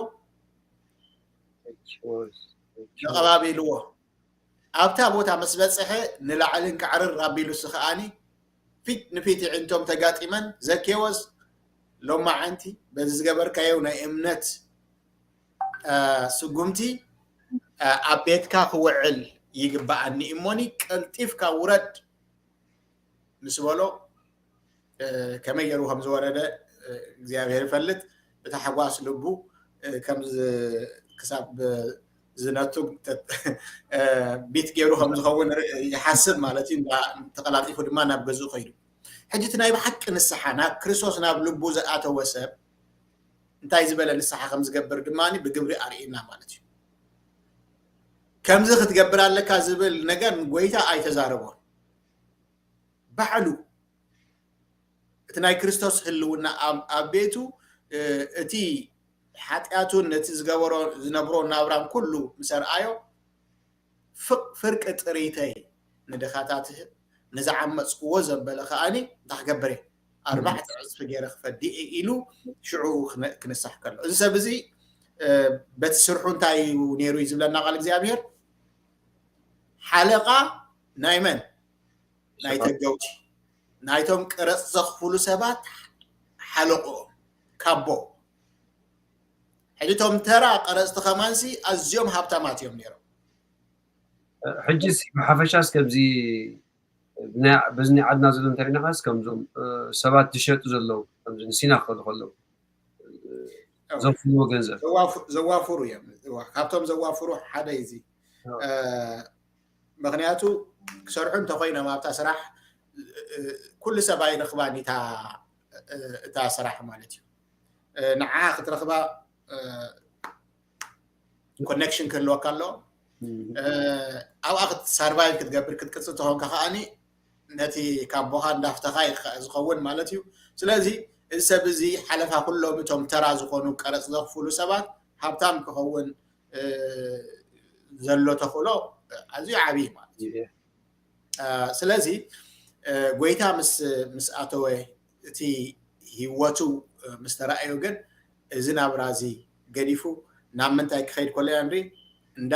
ተቐባቢልዎ። ኣብታ ቦታ ምስ በፅሐ ንላዕልን ካዕርር ኣቢሉ ስኸኣኒ ፊት ንፊት ይዕንቶም ተጋጢመን ዘኬዎስ ሎማዓንቲ በዚ ዝገበርካዮ ናይ እምነት ስጉምቲ ኣብ ቤትካ ክውዕል ይግበኣኒ እሞኒ ቀልጢፍካ ውረድ ምስ በሎ ከመይ ገይሩ ከም ዝወረደ እግዚኣብሔር ይፈልጥ። ብታሕጓስ ልቡ ክሳብ ዝነቱ ቢት ገይሩ ከም ዝኸውን ይሓስብ ማለት እዩ። ተቀላጢፉ ድማ ናብ ገዝኡ ከይዱ። ሕጂ እቲ ናይ ብሓቂ ንስሓ ናብ ክርስቶስ ናብ ልቡ ዝኣተወ ሰብ እንታይ ዝበለ ንስሓ ከም ዝገብር ድማ ብግብሪ ኣርእየና ማለት እዩ። ከምዚ ክትገብር ኣለካ ዝብል ነገር ጎይታ ኣይተዛረቦን። ባዕሉ እቲ ናይ ክርስቶስ ህልውና ኣብ ቤቱ እቲ ሓጢኣቱን ነቲ ዝገበሮ ዝነብሮ ናብራን ኩሉ ምስ ኣርኣዮ ፍርቂ ጥሪተይ ንድኻታት ንዝዓመፅክዎ ዘበለ ከኣኒ እንታይ ክገብር እየ ኣርባዕተ ዕፅፊ ገይረ ክፈዲ እየ ኢሉ ሽዑ ክንሳሕ ከሎ እዚ ሰብ እዚ በቲ ስርሑ እንታይ እዩ ነይሩ እዩ ዝብለና ቃል እግዚኣብሔር ሓለቃ ናይ መን ናይ ተገውቲ ናይቶም ቀረፅ ዘኽፍሉ ሰባት ሓለቆኦም ካቦ ሕጂ እቶም ተራ ቀረፅቲ ከማንሲ ኣዝዮም ሃብታማት እዮም ነይሮም። ሕጂ ብሓፈሻስ ከምዚ በዚ ናይ ዓድና ዘሎ እንተሪናኻስ ከምዞም ሰባት ዝሸጡ ዘለዉ ከምዚ ንሲና ክኸዱ ከለዉ ዘፍልዎ ገንዘብ ዘዋፍሩ እዮም። ካብቶም ዘዋፍሩ ሓደ እዚ ምክንያቱ ክሰርሑ እንተኮይኖም ኣብታ ስራሕ ኩሉ ሰብ ኣይረኽባን እታ ስራሕ ማለት እዩ። ንዓ ክትረኽባ ኮኔክሽን ክህልወካ ኣሎ። ኣብኣ ክትሳርቫይቭ ክትገብር ክትቅፅል ተኾንካ ከዓኒ ነቲ ካቦኻ እንዳፍተኻ ዝኸውን ማለት እዩ። ስለዚ እዚ ሰብ እዚ ሓለፋ ኩሎም እቶም ተራ ዝኾኑ ቀረፅ ዘኽፍሉ ሰባት ሃብታም ክኸውን ዘሎ ተኽእሎ ኣዝዩ ዓብዪ ማለት እዩ። ስለዚ ጎይታ ምስ ምስ ኣተወ እቲ ህይወቱ ምስ ተራእዮ ግን እዚ ናብራ እዚ ገዲፉ ናብ ምንታይ ክኸይድ ከሎ ኢና ንርኢ እንዳ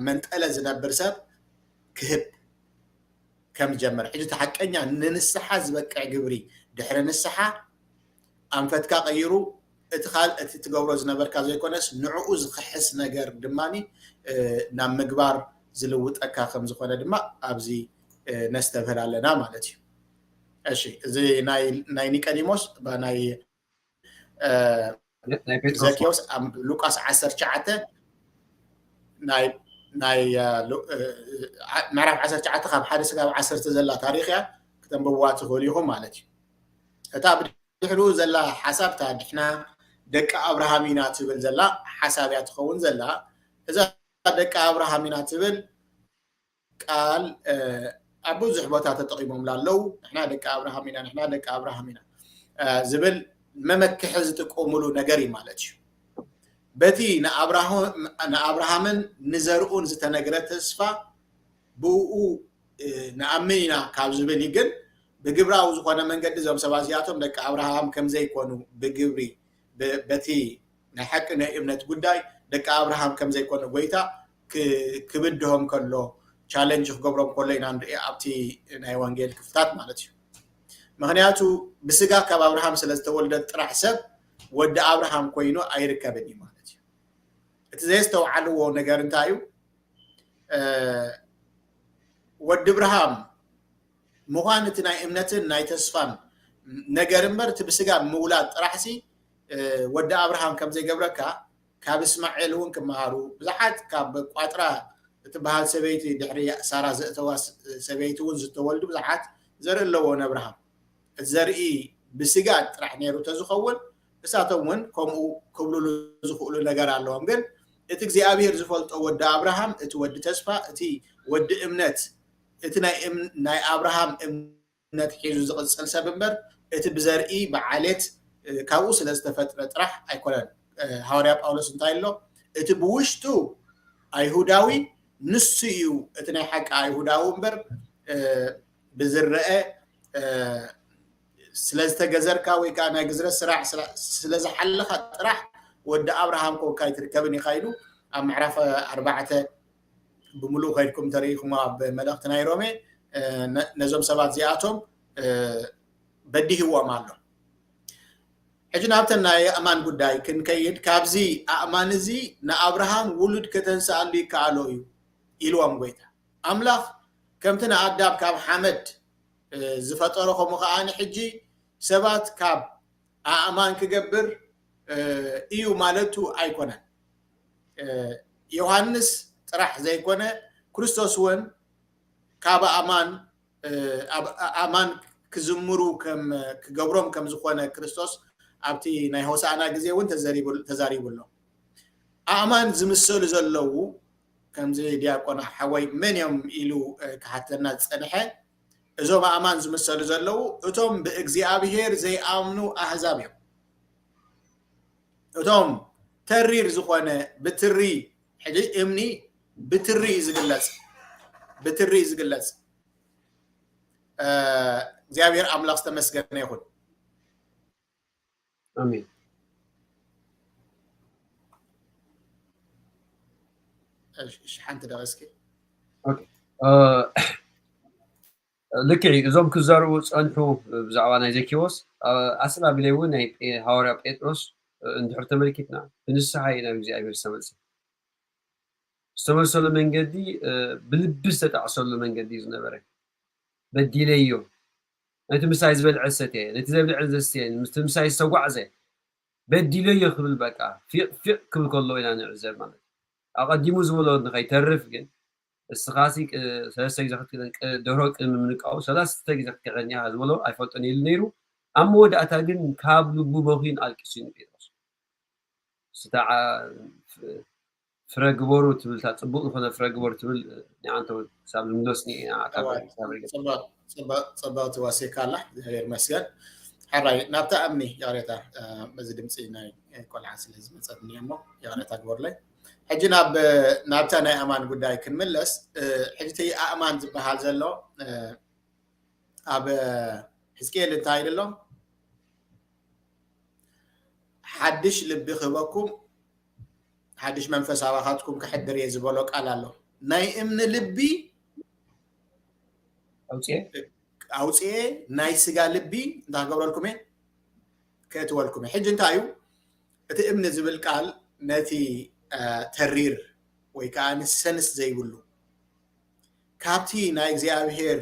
መንጠለ ዝነብር ሰብ ክህብ ከም ዝጀመረ። ሕጂ እቲ ሓቀኛ ንንስሓ ዝበቅዕ ግብሪ ድሕሪ ንስሓ ኣንፈትካ ቀይሩ እቲ ካልእ እቲ ትገብሮ ዝነበርካ ዘይኮነስ ንዕኡ ዝኽሕስ ነገር ድማ ናብ ምግባር ዝልውጠካ ከም ዝኾነ ድማ ኣብዚ ነስተብህል ኣለና ማለት እዩ። እሺ፣ እዚ ናይ ኒቀዲሞስ ናይ ዘኪዎስ ኣብ ሉቃስ ዓሰርተ ትሽዓተ ናይ ናይ ምዕራፍ ዓሰርተ ትሽዓተ ካብ ሓደ ስጋብ ዓሰርተ ዘላ ታሪኽ እያ። ክተንብብዋ ትኽእሉ ኢኹም ማለት እዩ። እታ ብድሕሪኡ ዘላ ሓሳብ እታ ንሕና ደቂ ኣብርሃም ኢና ትብል ዘላ ሓሳብ እያ ትኸውን ዘላ። እዛ ደቂ ኣብርሃም ኢና ትብል ቃል ኣብ ብዙሕ ቦታ ተጠቒሞምላ ኣለዉ። ንሕና ደቂ ኣብርሃም ኢና፣ ንሕና ደቂ ኣብርሃም ኢና ዝብል መመክሒ ዝጥቀሙሉ ነገር እዩ ማለት እዩ። በቲ ንኣብርሃምን ንዘርኡን ዝተነግረ ተስፋ ብኡ ንኣምን ኢና ካብ ዝብል እዩ። ግን ብግብራዊ ዝኾነ መንገዲ እዞም ሰባት እዚኣቶም ደቂ ኣብርሃም ከም ዘይኮኑ ብግብሪ በቲ ናይ ሓቂ ናይ እምነት ጉዳይ ደቂ ኣብርሃም ከም ዘይኮነ ጎይታ ክብድሆም ከሎ ቻለንጅ ክገብሮም ከሎ ኢና ንርኢ ኣብቲ ናይ ወንጌል ክፍታት ማለት እዩ። ምክንያቱ ብስጋ ካብ ኣብርሃም ስለ ዝተወልደ ጥራሕ ሰብ ወዲ ኣብርሃም ኮይኑ ኣይርከብን እዩ ማለት እዩ። እቲ ዘየስተውዓልዎ ነገር እንታይ እዩ? ወዲ ብርሃም ምዃን እቲ ናይ እምነትን ናይ ተስፋን ነገር እምበር እቲ ብስጋ ምውላድ ጥራሕሲ ወዲ ኣብርሃም ከም ዘይገብረካ ካብ እስማኤል እውን ክመሃሩ ብዙሓት ካብ ቋጥራ እትበሃል ሰበይቲ ድሕሪ ሳራ ዘእተዋ ሰበይቲ እውን ዝተወልዱ ብዙሓት ዘርኢ ኣለዎ ንኣብርሃም። እቲ ዘርኢ ብስጋ ጥራሕ ነይሩ ተዝኸውን እሳቶም እውን ከምኡ ክብሉሉ ዝኽእሉ ነገር ኣለዎም። ግን እቲ እግዚኣብሔር ዝፈልጦ ወዲ ኣብርሃም፣ እቲ ወዲ ተስፋ፣ እቲ ወዲ እምነት፣ እቲ ናይ ኣብርሃም እምነት ሒዙ ዝቕጽል ሰብ እምበር እቲ ብዘርኢ ብዓሌት ካብኡ ስለ ዝተፈጥረ ጥራሕ ኣይኮነን። ሃዋርያ ጳውሎስ እንታይ ኣሎ? እቲ ብውሽጡ ኣይሁዳዊ ንሱ እዩ እቲ ናይ ሓቂ ኣይሁዳዊ እምበር ብዝረአ ስለ ዝተገዘርካ ወይ ከዓ ናይ ግዝረት ስራሕ ስለ ዝሓለኻ ጥራሕ ወዲ ኣብርሃም ኮንካ ኣይትርከብን ኢኻ ኢሉ ኣብ ምዕራፍ ኣርባዕተ ብምሉእ ከይድኩም ተሪኢኹም ኣብ መልእኽቲ ናይ ሮሜ ነዞም ሰባት እዚኣቶም በዲህዎም ኣሎ። ሕጂ ናብተን ናይ ኣእማን ጉዳይ ክንከይድ፣ ካብዚ ኣእማን እዚ ንኣብርሃም ውሉድ ከተንስኣሉ ይከኣሎ እዩ ኢልዎም ጎይታ ኣምላኽ። ከምቲ ንኣዳም ካብ ሓመድ ዝፈጠሮ ከምኡ ከኣ ሕጂ ሰባት ካብ ኣእማን ክገብር እዩ ማለቱ ኣይኮነን። ዮሃንስ ጥራሕ ዘይኮነ ክርስቶስ እውን ካብ ኣእማን ኣእማን ክዝምሩ ክገብሮም ከም ዝኾነ ክርስቶስ ኣብቲ ናይ ሆሳዕና ግዜ እውን ተዛሪቡ ኣሎ። ኣእማን ዝምሰሉ ዘለዉ ከምዚ ዲያቆን ሓወይ መን እዮም ኢሉ ክሓተና ዝጸንሐ፣ እዞም ኣእማን ዝምሰሉ ዘለዉ እቶም ብእግዚኣብሔር ዘይኣምኑ ኣህዛብ እዮም። እቶም ተሪር ዝኾነ ብትሪ፣ ሕጂ እምኒ ብትሪ እዩ ዝግለጽ፣ ብትሪ እዩ ዝግለጽ። እግዚኣብሔር ኣምላኽ ዝተመስገነ ይኹን። ኣሜን። እሺ፣ ሓንቲ ደቂቅ እስኪ። ኦኬ። ልክዕ እዩ። እዞም ክዛረቡ ዝጸንሑ ብዛዕባ ናይ ዘኪዎስ ኣስላ ቢለይ እውን ናይ ሃዋርያ ጴጥሮስ እንድሕር ተመልኪትና ብንስሓ እዩ ናብ እግዚኣብሔር ዝተመልሰ። ዝተመልሰሉ መንገዲ ብልቢ ዝተጣዕሰሉ መንገዲ እዩ ዝነበረ። በዲለዮ፣ ነቲ ምሳይ ዝበልዐ ዝሰትየ፣ ነቲ ዘብልዐ ዘስትየ፣ ነቲ ምሳይ ዝተጓዕዘ በዲለዮ ክብል በቃ ፊቕ ፊቕ ክብል ከሎ ኢና ንዕዘብ ማለት እዩ። ኣቐዲሙ ዝበሎ ንኸይተርፍ ግን እስኻሲ ሰለስተ ግዜ ክትክዕን ደርሆ ቅድሚ ምንቃው ሰለስተ ግዜ ክትክዕን እያ ዝበሎ ኣይፈልጦን ኢሉ ነይሩ። ኣብ መወዳእታ ግን ካብ ልቡ በኺዩን ኣልቂሱን ጴጥሮስ። ስታ ፍረ ግበሩ ትብል፣ እታ ጽቡቕ ዝኾነ ፍረ ግበሩ ትብል ንዓንተ ክሳብ ዝምለስኒ ኢና። ጽብቕቲ ዋሴካ ኣላ፣ እግዚኣብሔር ይመስገን። ሕራይ ናብታ እምኒ ይቕሬታ፣ በዚ ድምፂ ናይ ቆልዓ ስለ ዝመፀትኒ እሞ ይቕሬታ ግበሩለይ። ሕጂ ናብ ናብታ ናይ ኣማን ጉዳይ ክንምለስ። ሕጂ እቲ ኣእማን ዝበሃል ዘሎ ኣብ ሕዝቅኤል እንታይ ኢሉ ኣሎ? ሓድሽ ልቢ ክህበኩም ሓድሽ መንፈስ ኣባኻትኩም ክሕድር እየ ዝበሎ ቃል ኣሎ። ናይ እምኒ ልቢ ኣውፅኤ ኣውፅኤ ናይ ስጋ ልቢ እንታይ ክገብረልኩም እየ? ከእትወልኩም እየ። ሕጂ እንታይ እዩ እቲ እምኒ ዝብል ቃል? ነቲ ተሪር ወይ ከዓ ንሰንስ ዘይብሉ ካብቲ ናይ እግዚኣብሔር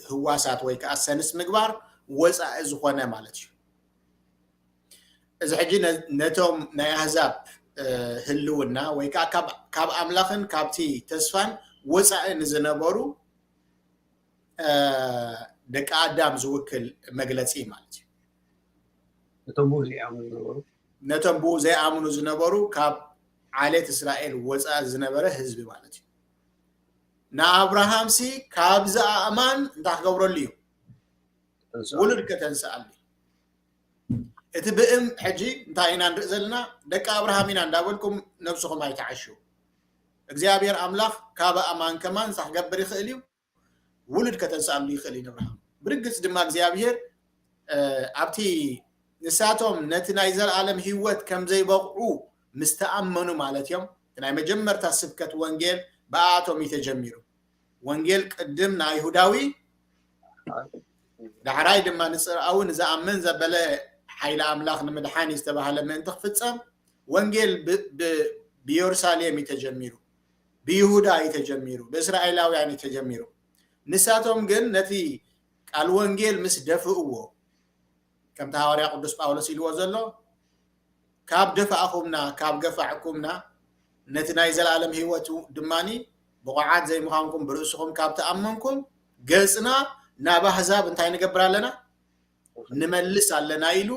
ህዋሳት ወይ ከዓ ሰንስ ምግባር ወፃኢ ዝኾነ ማለት እዩ። እዚ ሕጂ ነቶም ናይ ኣህዛብ ህልውና ወይ ከዓ ካብ ኣምላኽን ካብቲ ተስፋን ወፃኢ ንዝነበሩ ደቂ ኣዳም ዝውክል መግለፂ ማለት እዩ። ነቶም ብኡ ዘይኣምኑ ዝነበሩ ነቶም ብኡ ዘይኣምኑ ዝነበሩ ካብ ዓሌት እስራኤል ወፃኢ ዝነበረ ህዝቢ ማለት እዩ። ንኣብርሃም ሲ ካብዚ ኣእማን እንታይ ክገብረሉ እዩ? ውሉድ ከተንስኣሉ። እቲ ብእም ሕጂ እንታይ ኢና ንርኢ ዘለና? ደቂ ኣብርሃም ኢና እንዳበልኩም ነብስኹም ኣይትዓሹ። እግዚኣብሔር ኣምላኽ ካብ ኣእማን ከማን እንታይ ክገብር ይኽእል እዩ? ውሉድ ከተንስኣሉ ይኽእል እዩ ንኣብርሃም። ብርግጽ ድማ እግዚኣብሔር ኣብቲ ንሳቶም ነቲ ናይ ዘለኣለም ህይወት ከም ዘይበቕዑ ምስ ተኣመኑ ማለት እዮም። እቲ ናይ መጀመርታ ስብከት ወንጌል ብኣቶም እዩ ተጀሚሩ። ወንጌል ቅድም ንኣይሁዳዊ ዳሕራይ ድማ ንፅርኣዊ ንዝኣምን ዘበለ ሓይሊ ኣምላኽ ንምድሓን እዩ ዝተባህለ ምእንቲ ክፍፀም ወንጌል ብየሩሳሌም እዩ ተጀሚሩ፣ ብይሁዳ እዩ ተጀሚሩ፣ ብእስራኤላውያን እዩ ተጀሚሩ። ንሳቶም ግን ነቲ ቃል ወንጌል ምስ ደፍእዎ ከምቲ ሃዋርያ ቅዱስ ጳውሎስ ኢልዎ ዘሎ ካብ ደፋእኹምና ካብ ገፋዕኩምና ነቲ ናይ ዘለኣለም ህይወት ድማኒ ብቑዓት ዘይምዃንኩም ብርእስኹም ካብ ተኣመንኩም ገጽና ናብ ኣህዛብ እንታይ ንገብር ኣለና? ንመልስ ኣለና ኢሉ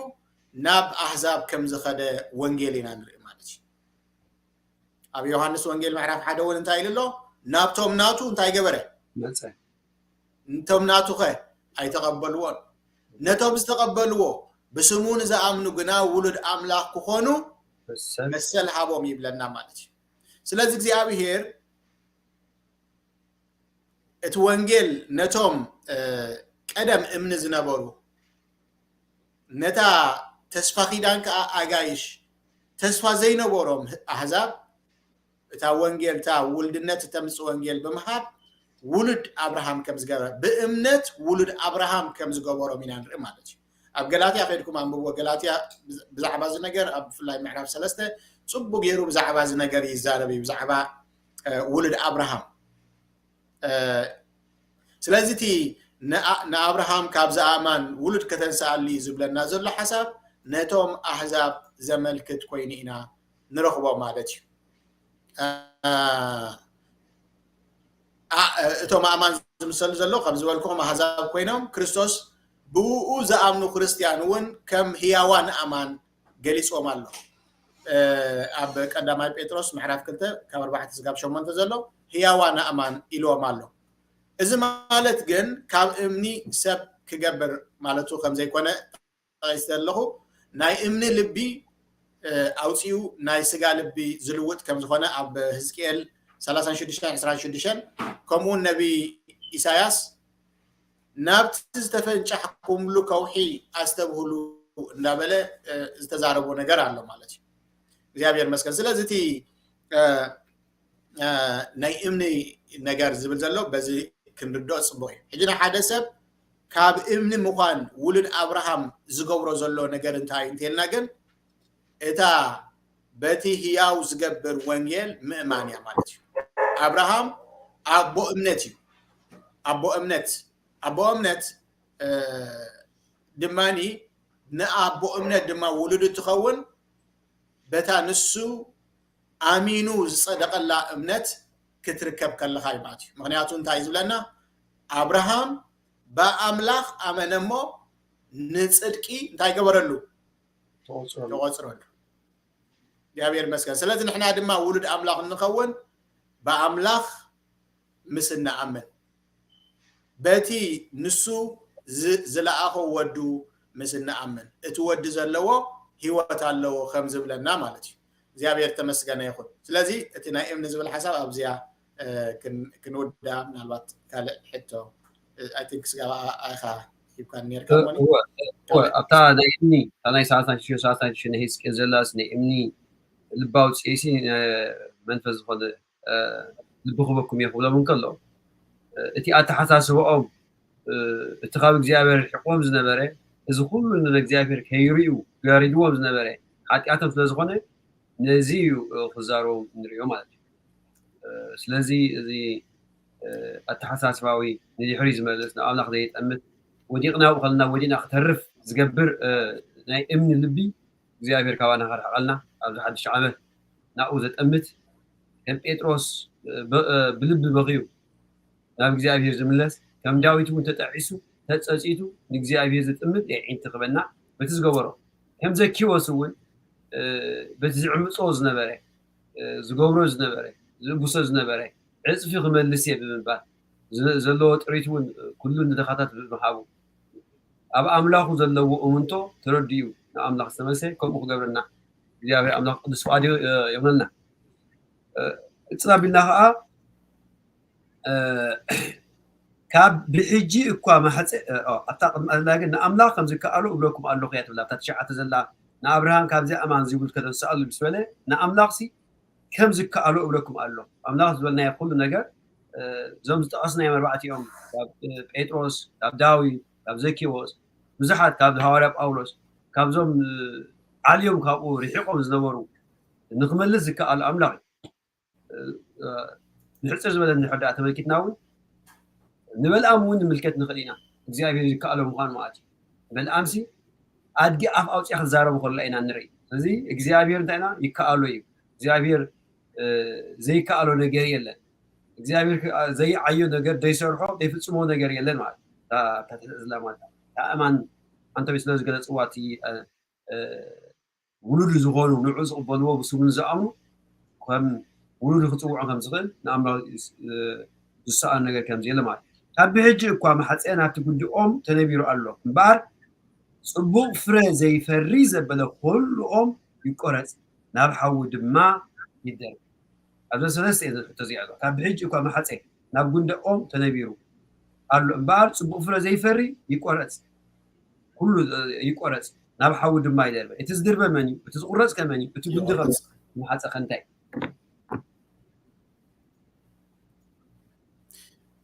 ናብ ኣህዛብ ከም ዝኸደ ወንጌል ኢና ንርኢ ማለት እዩ። ኣብ ዮሃንስ ወንጌል ምዕራፍ ሓደ እውን እንታይ ኢሉ ኣሎ? ናብቶም ናቱ እንታይ ገበረ? መጸ እንቶም ናቱኸ ኣይተቐበልዎን። ነቶም ዝተቐበልዎ ብስሙ ንዝኣምኑ ግና ውሉድ ኣምላኽ ክኾኑ መሰል ሃቦም ይብለና ማለት እዩ። ስለዚ እግዚኣብሔር እቲ ወንጌል ነቶም ቀደም እምኒ ዝነበሩ ነታ ተስፋ ኪዳን ከዓ ኣጋይሽ ተስፋ ዘይነበሮም ኣህዛብ እታ ወንጌል እታ ውልድነት እተምፅእ ወንጌል ብምሃብ ውሉድ ኣብርሃም ከም ዝገበረ ብእምነት ውሉድ ኣብርሃም ከም ዝገበሮም ኢና ንርኢ ማለት እዩ። ኣብ ገላትያ ከድኩም ኣንብብዎ። ገላትያ ብዛዕባ እዚ ነገር ኣብ ብፍላይ ምዕራፍ ሰለስተ ፅቡቅ ገይሩ ብዛዕባ እዚ ነገር ይዛረብ እዩ፣ ብዛዕባ ውሉድ ኣብርሃም። ስለዚ እቲ ንኣብርሃም ካብ ዝኣማን ውሉድ ከተንስኣሉ እዩ ዝብለና ዘሎ ሓሳብ ነቶም ኣህዛብ ዘመልክት ኮይኑ ኢና ንረኽቦ ማለት እዩ። እቶም ኣእማን ዝምሰሉ ዘለዉ ከም ዝበልኩኹም ኣህዛብ ኮይኖም ክርስቶስ ብኡ ዝኣምኑ ክርስትያን እውን ከም ህያዋን ኣእማን ገሊፅዎም ኣሎ። ኣብ ቀዳማይ ጴጥሮስ ምዕራፍ ክልተ ካብ ኣርባዕተ ስጋብ ሸሞንተ ዘሎ ህያዋን ኣእማን ኢልዎም ኣሎ። እዚ ማለት ግን ካብ እምኒ ሰብ ክገብር ማለቱ ከም ዘይኮነ ጠቒሰ ኣለኹ። ናይ እምኒ ልቢ ኣውፂኡ ናይ ስጋ ልቢ ዝልውጥ ከም ዝኾነ ኣብ ህዝቅኤል ሰላሳን ሽዱሽተን ዕስራን ሽዱሽተን ከምኡውን ነቢ ኢሳያስ ናብቲ ዝተፈንጫሕኩምሉ ከውሒ ኣስተብህሉ እንዳበለ ዝተዛረቦ ነገር ኣሎ ማለት እዩ። እግዚኣብሔር መስገን። ስለዚ እቲ ናይ እምኒ ነገር ዝብል ዘሎ በዚ ክንርድኦ ፅቡቅ እዩ። ሕጂ ንሓደ ሰብ ካብ እምኒ ምኳን ውሉድ ኣብርሃም ዝገብሮ ዘሎ ነገር እንታይ እዩ እንተልና ግን እታ በቲ ህያው ዝገብር ወንጌል ምእማን እያ ማለት እዩ። ኣብርሃም ኣቦ እምነት እዩ። ኣቦ እምነት ኣቦ እምነት ድማኒ ንኣቦ እምነት ድማ ውሉድ እትኸውን በታ ንሱ ኣሚኑ ዝጸደቐላ እምነት ክትርከብ ከለኻ እዩ ማለት እዩ። ምክንያቱ እንታይ እዩ ዝብለና? ኣብርሃም ብኣምላኽ ኣመነ እሞ ንጽድቂ እንታይ ገበረሉ? ተቆጽረሉ። እግዚኣብሔር ይመስገን። ስለዚ ንሕና ድማ ውሉድ ኣምላኽ እንኸውን ብኣምላኽ ምስ እንኣምን በቲ ንሱ ዝለኣኾ ወዱ ምስ እንኣምን እቲ ወዲ ዘለዎ ህይወት ኣለዎ ከም ዝብለና ማለት እዩ። እግዚኣብሔር ተመስገነ ይኹን። ስለዚ እቲ ናይ እምኒ ዝብል ሓሳብ ኣብዚያ ክንውዳ ምናልባት ካልእ ሕቶ I think ስጋብ ኣኻ ሂብካ ኔርካ ኣብታ ናይ እምኒ ናይ ሰዓት ናይ ሽዱሽተ ሰዓት ናይ ሽዱሽተ ናይ ህዝቅኤል ዘላስ ናይ እምኒ ልቢ ኣውፅኢሲ መንፈስ ዝኾነ ልቢ ክበኩም እየ ክብሎም እንከሎ እቲ ኣተሓሳስባኦም እቲ ካብ እግዚኣብሔር ርሒቕዎም ዝነበረ፣ እዚ ኩሉ ንእግዚኣብሔር ከይርእዩ ጋሪድዎም ዝነበረ ሓጢኣቶም ስለ ዝኾነ፣ ነዚ እዩ ክዛረቡ ንሪኦ ማለት እዩ። ስለዚ እዚ ኣተሓሳስባዊ ንድሕሪ ዝመልስ፣ ንኣምላኽ ዘየጠምት፣ ወዲቕና ብኸልና ወዲቕና ክተርፍ ዝገብር ናይ እምኒ ልቢ እግዚኣብሔር ካባና ከርሕቐልና፣ ኣብዚ ሓድሽ ዓመት ናብኡ ዘጠምት፣ ከም ጴጥሮስ ብልቢ በኽዩ ናብ እግዚኣብሔር ዝምለስ፣ ከም ዳዊት እውን ተጠዒሱ ተጸጺቱ ንእግዚኣብሔር ዝጥምት የዒንቲ ክበና በቲ ዝገበሮ፣ ከም ዘኪዎስ እውን በቲ ዝዕምጾ ዝነበረ፣ ዝገብሮ ዝነበረ፣ ዝእግሶ ዝነበረ ዕጽፊ ክመልስ እየ ብምባል፣ ዘለዎ ጥሪት እውን ኩሉ ንድኻታት ብምሃቡ፣ ኣብ ኣምላኹ ዘለዎ እምንቶ ተረዲኡ ንኣምላኽ ዝተመልሰ ከምኡ ክገብረና እግዚኣብሔር ኣምላኽ ቅዱስ ፍቓድ ይሆነልና። እፅና ቢልና ከዓ ካብ ብሕጂ እኳ ማሕፀ ኣብታ ቅድሚ ኣላ ግን ንኣምላኽ ከም ዝከኣሎ እብለኩም ኣለኹ እያ ትብል። ኣብታ ትሽዓተ ዘላ ንኣብርሃም ካብዚ ኣማን ዝብል ከተንስኣሉ ምስ በለ ንኣምላኽሲ ከም ዝከኣሎ እብለኩም ኣሎ። ኣምላኽ ዝበልናዮ ኩሉ ነገር እዞም ዝጠቐስናዮም ኣርባዕቲኦም ካብ ጴጥሮስ፣ ካብ ዳዊት፣ ካብ ዘኪዎስ፣ ብዙሓት ካብ ሃዋርያ ጳውሎስ፣ ካብዞም ዓልዮም ካብኡ ርሒቖም ዝነበሩ ንክመልስ ዝከኣል ኣምላኽ እዩ። ንሕፅር ዝበለ እንድሕር ደኣ ተመልኪትና እውን ንበልኣም እውን ንምልከት ንኽእል ኢና። እግዚኣብሔር ይከኣሎ ምዃኑ ማለት እዩ። በልኣምሲ ኣድጊ ኣፍ ኣውፅኣ ክዛረቡ ከሎ ኢና ንርኢ። ስለዚ እግዚኣብሔር እንታይ ኢና ይከኣሎ እዩ። እግዚኣብሔር ዘይከኣሎ ነገር የለን። እግዚኣብሔር ዘይዓዮ ነገር ዘይሰርሖ ዘይፍፅሞ ነገር የለን ማለት እታ ትሕዝላ ማለት እታ እማን ኣንቶኒ ስለ ዝገለፅዋ እቲ ውሉዱ ዝኾኑ ንዑ ዝቕበልዎ ብስሙ ንዝኣምኑ ከም ውሉዱ ክፅውዖ ከም ዝኽእል ንኣምላኽ ዝሰኣን ነገር ከም ዘየለ ማለት እዩ። ካብ ብሕጂ እኳ ማሕፀ ናብቲ ጉንዲ ኦም ተነቢሩ ኣሎ እምበኣር ፅቡቕ ፍረ ዘይፈሪ ዘበለ ኩሉ ኦም ይቆረፅ ናብ ሓዊ ድማ ይደርብ። ኣብዚ ሰለስተ እየ ሕቶ እዚኣ ካብ ብሕጂ እኳ ማሕፀ ናብ ጉንዲ ኦም ተነቢሩ ኣሎ እምበኣር ፅቡቕ ፍረ ዘይፈሪ ይቆረፅ ኩሉ ይቆረፅ ናብ ሓዊ ድማ ይደርበ። እቲ ዝድርበ መን እዩ? እቲ ዝቁረፅ ከመን እዩ? እቲ ጉንዲ ከም ማሕፀ ከንታይ?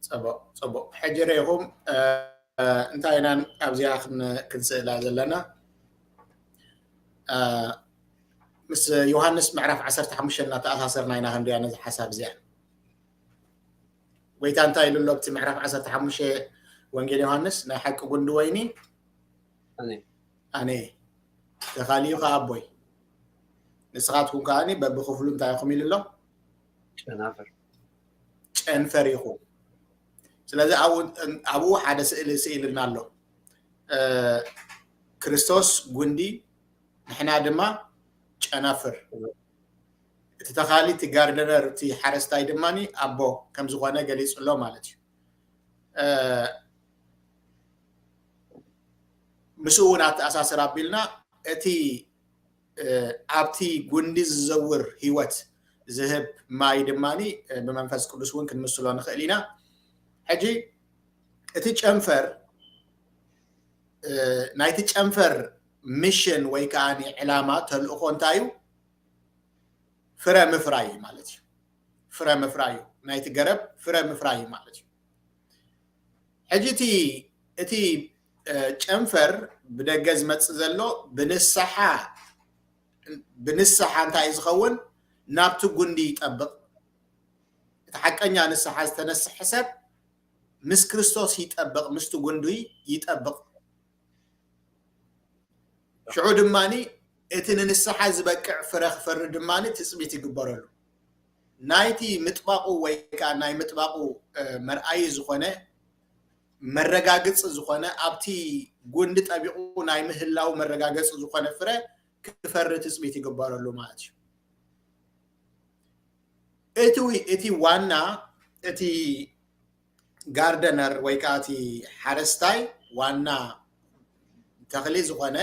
ፅቡቅ ፅቡቅ። ሕጂ ርኢኹም እንታይ ኢና ኣብዚኣ ክንስእላ ዘለና? ምስ ዮሃንስ ምዕራፍ ዓሰርተ ሓሙሽተ እናተኣሳሰርና ኢና ክንሪኣ ነዚ ሓሳብ እዚኣ። ጎይታ እንታይ ኢሉ ኣሎ ኣብቲ ምዕራፍ ዓሰርተ ሓሙሽተ ወንጌል ዮሃንስ? ናይ ሓቂ ጉንዲ ወይኒ ኣነ፣ ተኻሊ እዩ ከዓ ኣቦይ። ንስኻትኩም ከዓ በብክፍሉ እንታይ ኢኹም ኢሉ ኣሎ? ጨናፍር። ጨንፈር ኢኹም። ስለዚ ኣብኡ ሓደ ስእሊ ስኢልና ኣሎ። ክርስቶስ ጉንዲ፣ ንሕና ድማ ጨናፍር። እቲ ተኻሊ፣ እቲ ጋርደነር፣ እቲ ሓረስታይ ድማ ኣቦ ከም ዝኾነ ገሊፁ ኣሎ ማለት እዩ። ምስኡ እውን ኣተኣሳስር ኣቢልና እቲ ኣብቲ ጉንዲ ዝዘውር ህይወት ዝህብ ማይ ድማ ብመንፈስ ቅዱስ እውን ክንምስሎ ንኽእል ኢና። ሕጂ እቲ ጨንፈር ናይቲ ጨንፈር ሚሽን ወይ ከዓ ዕላማ ተልእኾ እንታይ እዩ? ፍረ ምፍራይ ማለት እዩ። ፍረ ምፍራይ እዩ። ናይቲ ገረብ ፍረ ምፍራይ እዩ ማለት እዩ። ሕጂ እቲ እቲ ጨንፈር ብደገ ዝመፅእ ዘሎ ብንስሓ ብንስሓ እንታይ እዩ ዝኸውን? ናብቲ ጉንዲ ይጠብቕ። እቲ ሓቀኛ ንስሓ ዝተነስሐ ሰብ ምስ ክርስቶስ ይጠብቕ፣ ምስቲ ጉንዲ ይጠብቕ። ሽዑ ድማ እቲ ንንስሓ ዝበቅዕ ፍረ ክፈሪ ድማ ትፅቢት ይግበረሉ። ናይቲ ምጥባቑ ወይ ከዓ ናይ ምጥባቑ መርኣዪ ዝኾነ መረጋግፂ ዝኾነ ኣብቲ ጉንዲ ጠቢቑ ናይ ምህላው መረጋገፂ ዝኾነ ፍረ ክፈሪ ትፅቢት ይግበረሉ ማለት እዩ። እቲ እቲ ዋና እቲ ጋርደነር ወይ ከዓ እቲ ሓረስታይ ዋና ተኽሊ ዝኾነ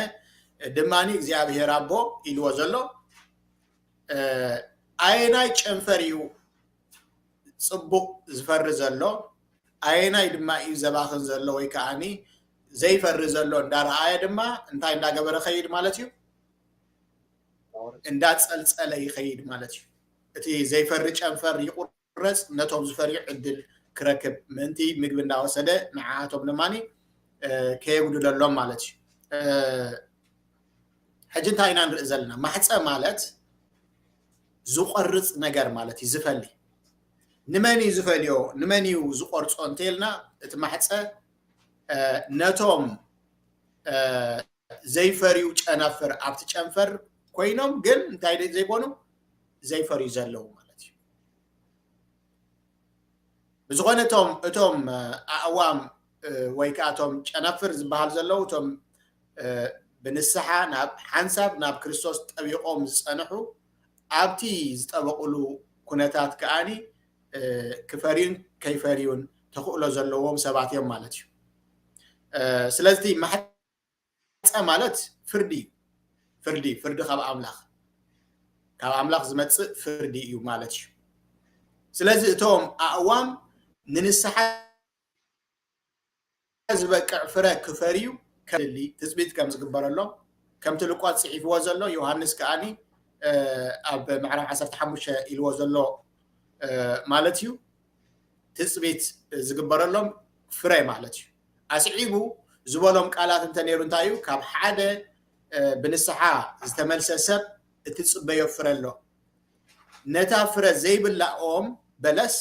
ድማ እግዚኣብሔር ኣቦ ኢልዎ ዘሎ ኣየናይ ጨንፈር እዩ ፅቡቕ ዝፈሪ ዘሎ፣ ኣየናይ ድማ እዩ ዘባኽን ዘሎ ወይ ከዓ ዘይፈሪ ዘሎ እንዳረኣየ ድማ እንታይ እንዳገበረ ኸይድ ማለት እዩ? እንዳፀልፀለ ይኸይድ ማለት እዩ። እቲ ዘይፈሪ ጨንፈር ይቁረፅ፣ ነቶም ዝፈርዩ ዕድል ክረክብ ምእንቲ ምግቢ እንዳወሰደ ንዓኣቶም ድማ ከየጉድለሎም ማለት እዩ። ሕጂ እንታይ ኢና ንርኢ ዘለና? ማሕፀ ማለት ዝቆርፅ ነገር ማለት እዩ። ዝፈሊ ንመን እዩ ዝፈልዮ? ንመን እዩ ዝቆርፆ እንተልና እቲ ማሕፀ ነቶም ዘይፈርዩ ጨናፍር ኣብቲ ጨንፈር ኮይኖም ግን እንታይ ዘይኮኑ ዘይፈርዩ ዘለዉ ማለት እዩ። ብዝኾነ እቶም እቶም ኣእዋም ወይ ከዓ እቶም ጨናፍር ዝበሃል ዘለዉ እቶም ብንስሓ ናብ ሓንሳብ ናብ ክርስቶስ ጠቢቖም ዝፀንሑ ኣብቲ ዝጠበቑሉ ኩነታት ከዓኒ ክፈርዩን ከይፈርዩን ተኽእሎ ዘለዎም ሰባት እዮም ማለት እዩ። ስለዚ ማሕፀ ማለት ፍርዲ እዩ። ፍርዲ ፍርዲ ካብ ኣምላኽ ካብ ኣምላኽ ዝመፅእ ፍርዲ እዩ ማለት እዩ። ስለዚ እቶም ኣእዋም ንንስሓ ዝበቅዕ ፍረ ክፈርዩ ከድሊ ትፅቢት ከም ዝግበረሎም ከምቲ ልቋት ፅሒፍዎ ዘሎ ዮሃንስ ከዓኒ ኣብ ምዕራፍ ዓሰርተ ሓሙሽተ ኢልዎ ዘሎ ማለት እዩ። ትፅቢት ዝግበረሎም ፍረ ማለት እዩ። ኣስዒቡ ዝበሎም ቃላት እንተነይሩ እንታይ እዩ? ካብ ሓደ ብንስሓ ዝተመልሰ ሰብ እትፅበዮ ፍረ ኣሎ። ነታ ፍረ ዘይብላ ኦም በለስ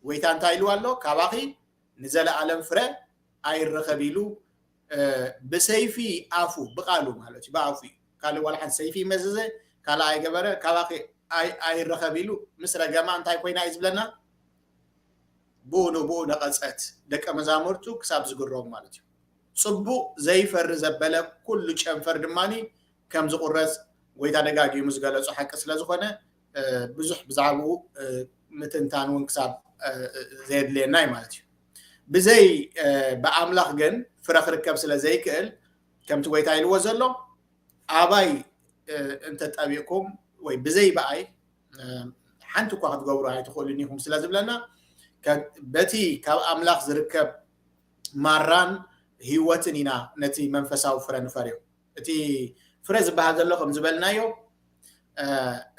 ወይታ እንታይ ኢልዋ ኣሎ? ካባኺ ንዘለኣለም ፍረ ኣይረኸብ ኢሉ ብሰይፊ ኣፉ ብቃሉ ማለት እዩ ብኣፉ እዩ። ካልእ ዋላ ሓንቲ ሰይፊ መዘዘ ካልእ ኣይገበረ ካባኺ ኣይረኸብ ኢሉ ምስ ረገማ እንታይ ኮይና እዩ ዝብለና? ብኡ ንብኡ ነቐፀት ደቀ መዛሙርቱ ክሳብ ዝግረሙ ማለት እዩ። ፅቡቕ ዘይፈሪ ዘበለ ኩሉ ጨንፈር ድማ ከም ዝቁረፅ ጎይታ ደጋጊሙ ዝገለፁ ሓቂ ስለ ዝኾነ ብዙሕ ብዛዕባኡ ምትንታን እውን ክሳብ ዘየድልየና እዩ ማለት እዩ። ብዘይ ብኣምላኽ ግን ፍረ ክርከብ ስለ ዘይክእል ከምቲ ጎይታ ኢልዎ ዘሎ ኣባይ እንተጠቢቕኩም ወይ ብዘይ ብኣይ ሓንቲ እኳ ክትገብሩ ኣይትኽእሉን ኢኹም ስለ ዝብለና በቲ ካብ ኣምላኽ ዝርከብ ማራን ህይወትን ኢና ነቲ መንፈሳዊ ፍረ ንፈርዮ። እቲ ፍረ ዝበሃል ዘሎ ከም ዝበልናዮ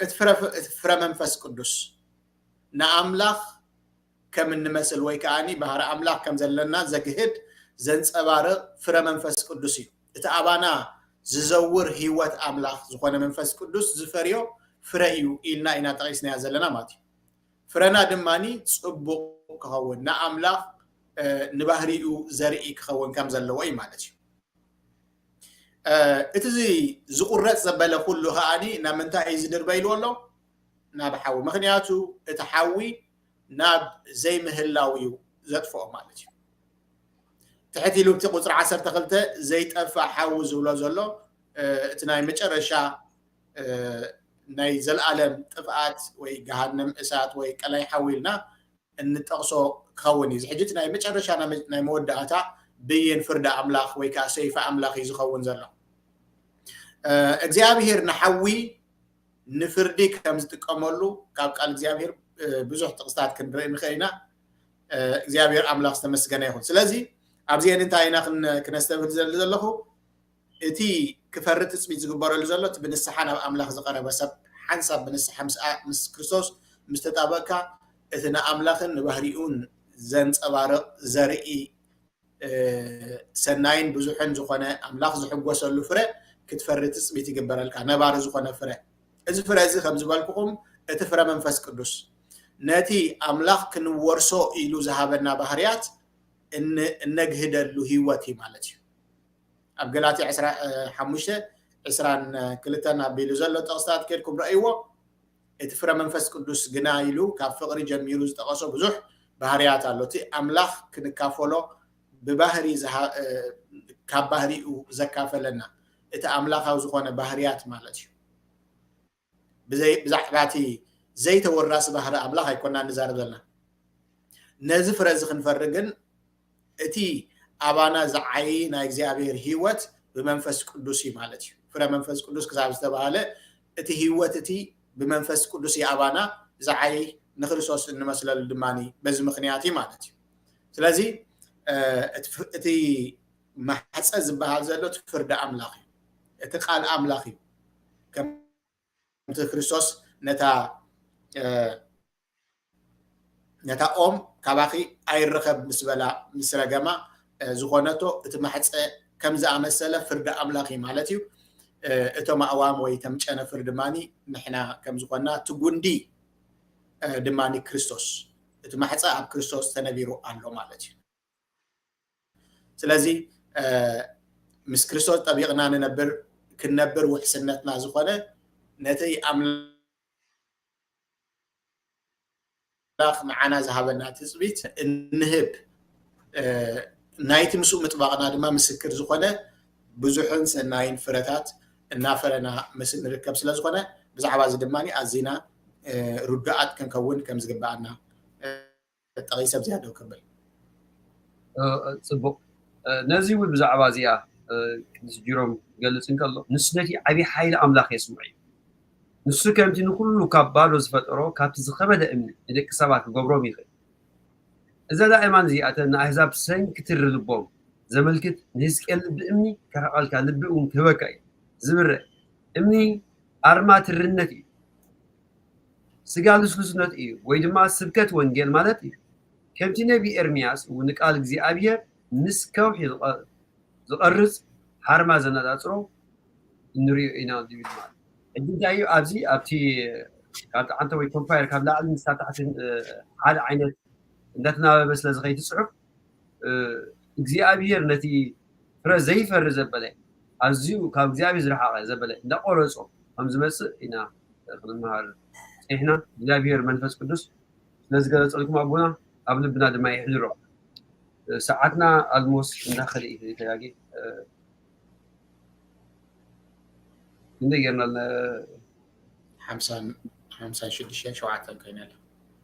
እቲ ፍረ መንፈስ ቅዱስ ንኣምላኽ ከም እንመስል ወይ ከዓኒ ባህሪ ኣምላኽ ከም ዘለና ዘግህድ ዘንፀባርቕ ፍረ መንፈስ ቅዱስ እዩ። እቲ ኣባና ዝዘውር ህይወት ኣምላኽ ዝኾነ መንፈስ ቅዱስ ዝፈርዮ ፍረ እዩ ኢልና ኢና ጠቒስናዮ ዘለና ማለት እዩ። ፍረና ድማ ፅቡቕ ክኸውን ንኣምላኽ ንባህሪኡ ዘርኢ ክኸውን ከም ዘለዎ እዩ ማለት እዩ። እቲ ዝቁረፅ ዘበለ ኩሉ ከዓኒ ናብ ምንታይ እዩ ዝድርበ ኢልዎ ኣሎ? ናብ ሓዊ። ምክንያቱ እቲ ሓዊ ናብ ዘይምህላው እዩ ዘጥፍኦ ማለት እዩ። ትሕት ኢሉ እቲ ቁፅሪ ዓሰርተ ክልተ ዘይጠፍእ ሓዊ ዝብሎ ዘሎ እቲ ናይ መጨረሻ ናይ ዘለኣለም ጥፍኣት ወይ ገሃነም እሳት ወይ ቀላይ ሓዊ ኢልና እንጠቕሶ ክኸውን እዩ። ሕጂ ናይ መጨረሻ ናይ መወዳእታ ብይን ፍርዲ ኣምላኽ ወይ ከዓ ሰይፊ ኣምላኽ እዩ ዝኸውን ዘሎ። እግዚኣብሄር ንሓዊ ንፍርዲ ከም ዝጥቀመሉ ካብ ቃል እግዚኣብሄር ብዙሕ ጥቕስታት ክንርኢ ንኽእል ኢና። እግዚኣብሄር ኣምላኽ ዝተመስገነ ይኹን። ስለዚ ኣብዚአን እንታይ ኢና ክነስተብህል ዘለ ዘለኹ እቲ ክፈሪ ትፅቢት ዝግበረሉ ዘሎ እቲ ብንስሓ ናብ ኣምላኽ ዝቐረበ ሰብ ሓንሳብ ብንስሓ ምስ ክርስቶስ ምስ ተጣበቅካ እቲ ንኣምላኽን ንባህሪኡን ዘንፀባርቕ ዘርኢ ሰናይን ብዙሕን ዝኾነ ኣምላኽ ዝሕጎሰሉ ፍረ ክትፈሪ ትፅቢት ይግበረልካ። ነባሪ ዝኾነ ፍረ። እዚ ፍረ እዚ ከም ዝበልኩኹም እቲ ፍረ መንፈስ ቅዱስ ነቲ ኣምላኽ ክንወርሶ ኢሉ ዝሃበና ባህርያት እነግህደሉ ህይወት እዩ ማለት እዩ። ኣብ ገላትያ ዕስራን ሓሙሽተን ዕስራን ክልተን ኣቢሉ ዘሎ ጥቕስታት ከድኩም ረእይዎ። እቲ ፍረ መንፈስ ቅዱስ ግና ኢሉ ካብ ፍቕሪ ጀሚሩ ዝጠቐሶ ብዙሕ ባህርያት ኣሎ። እቲ ኣምላኽ ክንካፈሎ ብባህሪ ካብ ባህሪኡ ዘካፈለና እቲ ኣምላኻዊ ዝኾነ ባህርያት ማለት እዩ። ብዛዕባ እቲ ዘይተወራሲ ባህሪ ኣምላኽ ኣይኮና ንዛረብ ዘለና። ነዚ ፍረ እዚ ክንፈሪ ግን እቲ ኣባና ዝዓይ ናይ እግዚኣብሔር ህይወት ብመንፈስ ቅዱስ እዩ ማለት እዩ። ፍረ መንፈስ ቅዱስ ክሳብ ዝተባህለ እቲ ህይወት እቲ ብመንፈስ ቅዱስ እዩ ኣባና ዝዓይ፣ ንክርስቶስ እንመስለሉ ድማ በዚ ምክንያት እዩ ማለት እዩ። ስለዚ እቲ ማሕፀ ዝበሃል ዘሎ እቲ ፍርዲ ኣምላኽ እዩ። እቲ ቃል ኣምላኽ እዩ። ከምቲ ክርስቶስ ነታ ነታ ኦም ካባኺ ኣይረኸብ ምስ በላ፣ ምስ ረገማ፣ እ፣ ዝኾነቶ እቲ ማሕፀ ከም ዝኣመሰለ ፍርዲ ኣምላኽ እዩ ማለት እዩ። እ፣ እቶም ኣእዋም ወይ እቶም ጨነፍር ድማኒ ንሕና ከም ዝኾንና፣ እቲ ጉንዲ፣ እ፣ ድማኒ ክርስቶስ፣ እቲ ማሕፀ ኣብ ክርስቶስ ተነቢሩ ኣሎ ማለት እዩ። ስለዚ፣ እ፣ ምስ ክርስቶስ ጠቢቕና ንነብር፣ ክንነብር ውሕስነትና ዝኾነ ነቲ ኣምላኽ ንዓና ዝሃበና ትጽቢት እንህብ፣ እ፣ ናይቲ ምስኡ ምጥባቕና ድማ ምስክር ዝኾነ ብዙሕን ሰናይን ፍረታት እናፈረና ምስ እንርከብ ስለ ዝኾነ፣ ብዛዕባ እዚ ድማ ኣዚና፣ እ፣ ርዱኣት ክንከውን ከም ዝግብኣና፣ እ፣ ጠቒሰ ኣብዚኣ ደው ክብል። እ፣ ጽቡቕ። እ፣ ነዚ እውን ብዛዕባ እዚኣ፣ እ፣ ቅዱስ ጅሮም ክገልጽ እንከሎ፣ ንሱ ነቲ ዓቢ ሓይሊ ኣምላኽ የስምዖ እዩ። ንሱ ከምቲ ንኹሉ ካብ ባዶ ዝፈጠሮ፣ ካብቲ ዝኸበደ እምኒ ንደቂ ሰባት ክገብሮም ይኽእል። እዘን ኣእማን እዚኣተን ንኣህዛብ ብሰንኪ ትሪ ልቦም ዘመልክት፣ ንህዝቅኤል ልቢ እምኒ ከርሕቐልካ፣ ልቢ እውን ክህበካ እዩ። ዝብረ እምኒ ኣርማ ትርነት እዩ። ስጋ ልስሉስነት እዩ፣ ወይ ድማ ስብከት ወንጌል ማለት እዩ። ከምቲ ነቢ ኤርምያስ እውን ቃል እግዚኣብሔር ምስ ከውሒ ዝቐ-፣ ዝቐርጽ ሓርማ ዘነጻጽሮ እንሪኦ ኢና ዝብል ማለት። ሕጂ እንታይ እዩ ኣብዚ፣ ኣብቲ ካብ ጣዕንተ ወይ ኮምፓየር ካብ ላዕሊ ንሳብ ታሕቲ፣ እ፣ ሓደ ዓይነት እንዳተናበበ ስለ ዝኸይድ ጽሑፍ፣ እ፣ እግዚኣብሔር ነቲ ፍረ ዘይፈሪ ዘበለ፣ ኣዝዩ ካብ እግዚኣብሔር ዝረሓቐ ዘበለ እንዳቆረጾ ከም ዝመጽእ ኢና ክንመሃር ጸኒሕና። እግዚኣብሔር መንፈስ ቅዱስ ስለ ዝገለጸልኩም ኣቦና ኣብ ልብና ድማ የሕድሮ። እ፣ ሰዓትና ኣልሞስ እንዳኸደ እዩ ተጋጊ። እ፣ ክንደይ ጌርና ኣለና? ሓምሳን፣ ሓምሳን ሽዱሽተን ሸውዓተን ኮይና ኣላ።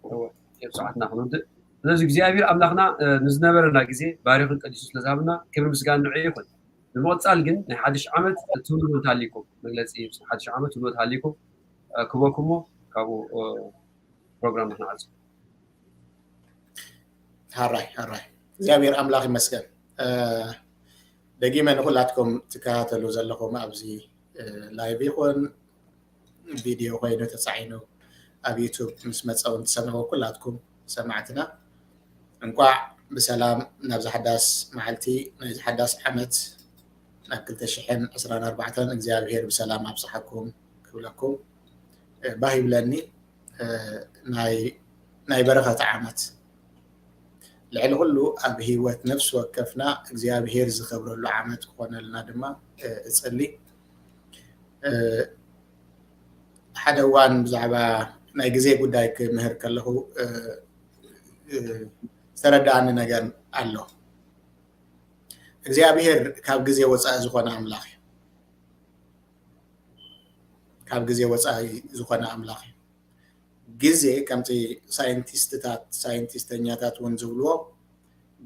እወ፣ ኣብ ሰዓትና ክንውድእ። ስለዚ እግዚኣብሔር ኣምላኽና፣ እ፣ ንዝነበረና ግዜ ባሪኹን ቀዲሱ ስለ ዝሃብና ክብሪ ምስጋና ንዕኡ ይኹን። ብምቕጻል ግን ናይ ሓድሽ ዓመት ትብልዎ እንተሃሊኩም፣ መግለጺ ሓድሽ ዓመት ትብልዎ እንተሃሊኩም፣ እ፣ ክበኩሞ ካብኡ፣ እ፣ ፕሮግራም ንዓጽ። ሃራይ፣ ሃራይ። እግዚኣብሔር ኣምላኽ ይመስገን። እ፣ ደጊመ ንኹላትኩም ትከታተሉ ዘለኹም ኣብዚ፣ እ፣ ላይቭ ይኹን ቪድዮ ኮይኑ ተጻዒኑ ኣብ ዩቱብ ምስ መጸ እውን ትሰምዕዎ ኩላትኩም ሰማዕትና፣ እንቋዕ ብሰላም ናብዚ ሓዳስ መዓልቲ፣ ናይዚ ሓዳስ ዓመት፣ ናብ ክልተ ሽሕን ዕስራን ኣርባዕተን እግዚኣብሔር ብሰላም ኣብጽሓኩም ክብለኩም፣ እ፣ ባህ ይብለኒ። እ፣ ናይ፣ ናይ በረኸት ዓመት፣ ልዕሊ ኩሉ ኣብ ህይወት ነፍሲ ወከፍና እግዚኣብሔር ዝኸብረሉ ዓመት ክኾነልና ድማ፣ እ፣ እጽሊ። እ፣ ሓደ እዋን ብዛዕባ ናይ ግዜ ጉዳይ ክምህር ከለኹ፣ እ፣ እ፣ ዝተረድኣኒ ነገር ኣሎ። እግዚኣብሔር ካብ ግዜ ወጻኢ ዝኾነ ኣምላኽ እዩ። ካብ ግዜ ወጻኢ ዝኾነ ኣምላኽ እዩ። ግዜ ከምቲ ሳይንቲስትታት፣ ሳይንቲስተኛታት እውን ዝብልዎ፣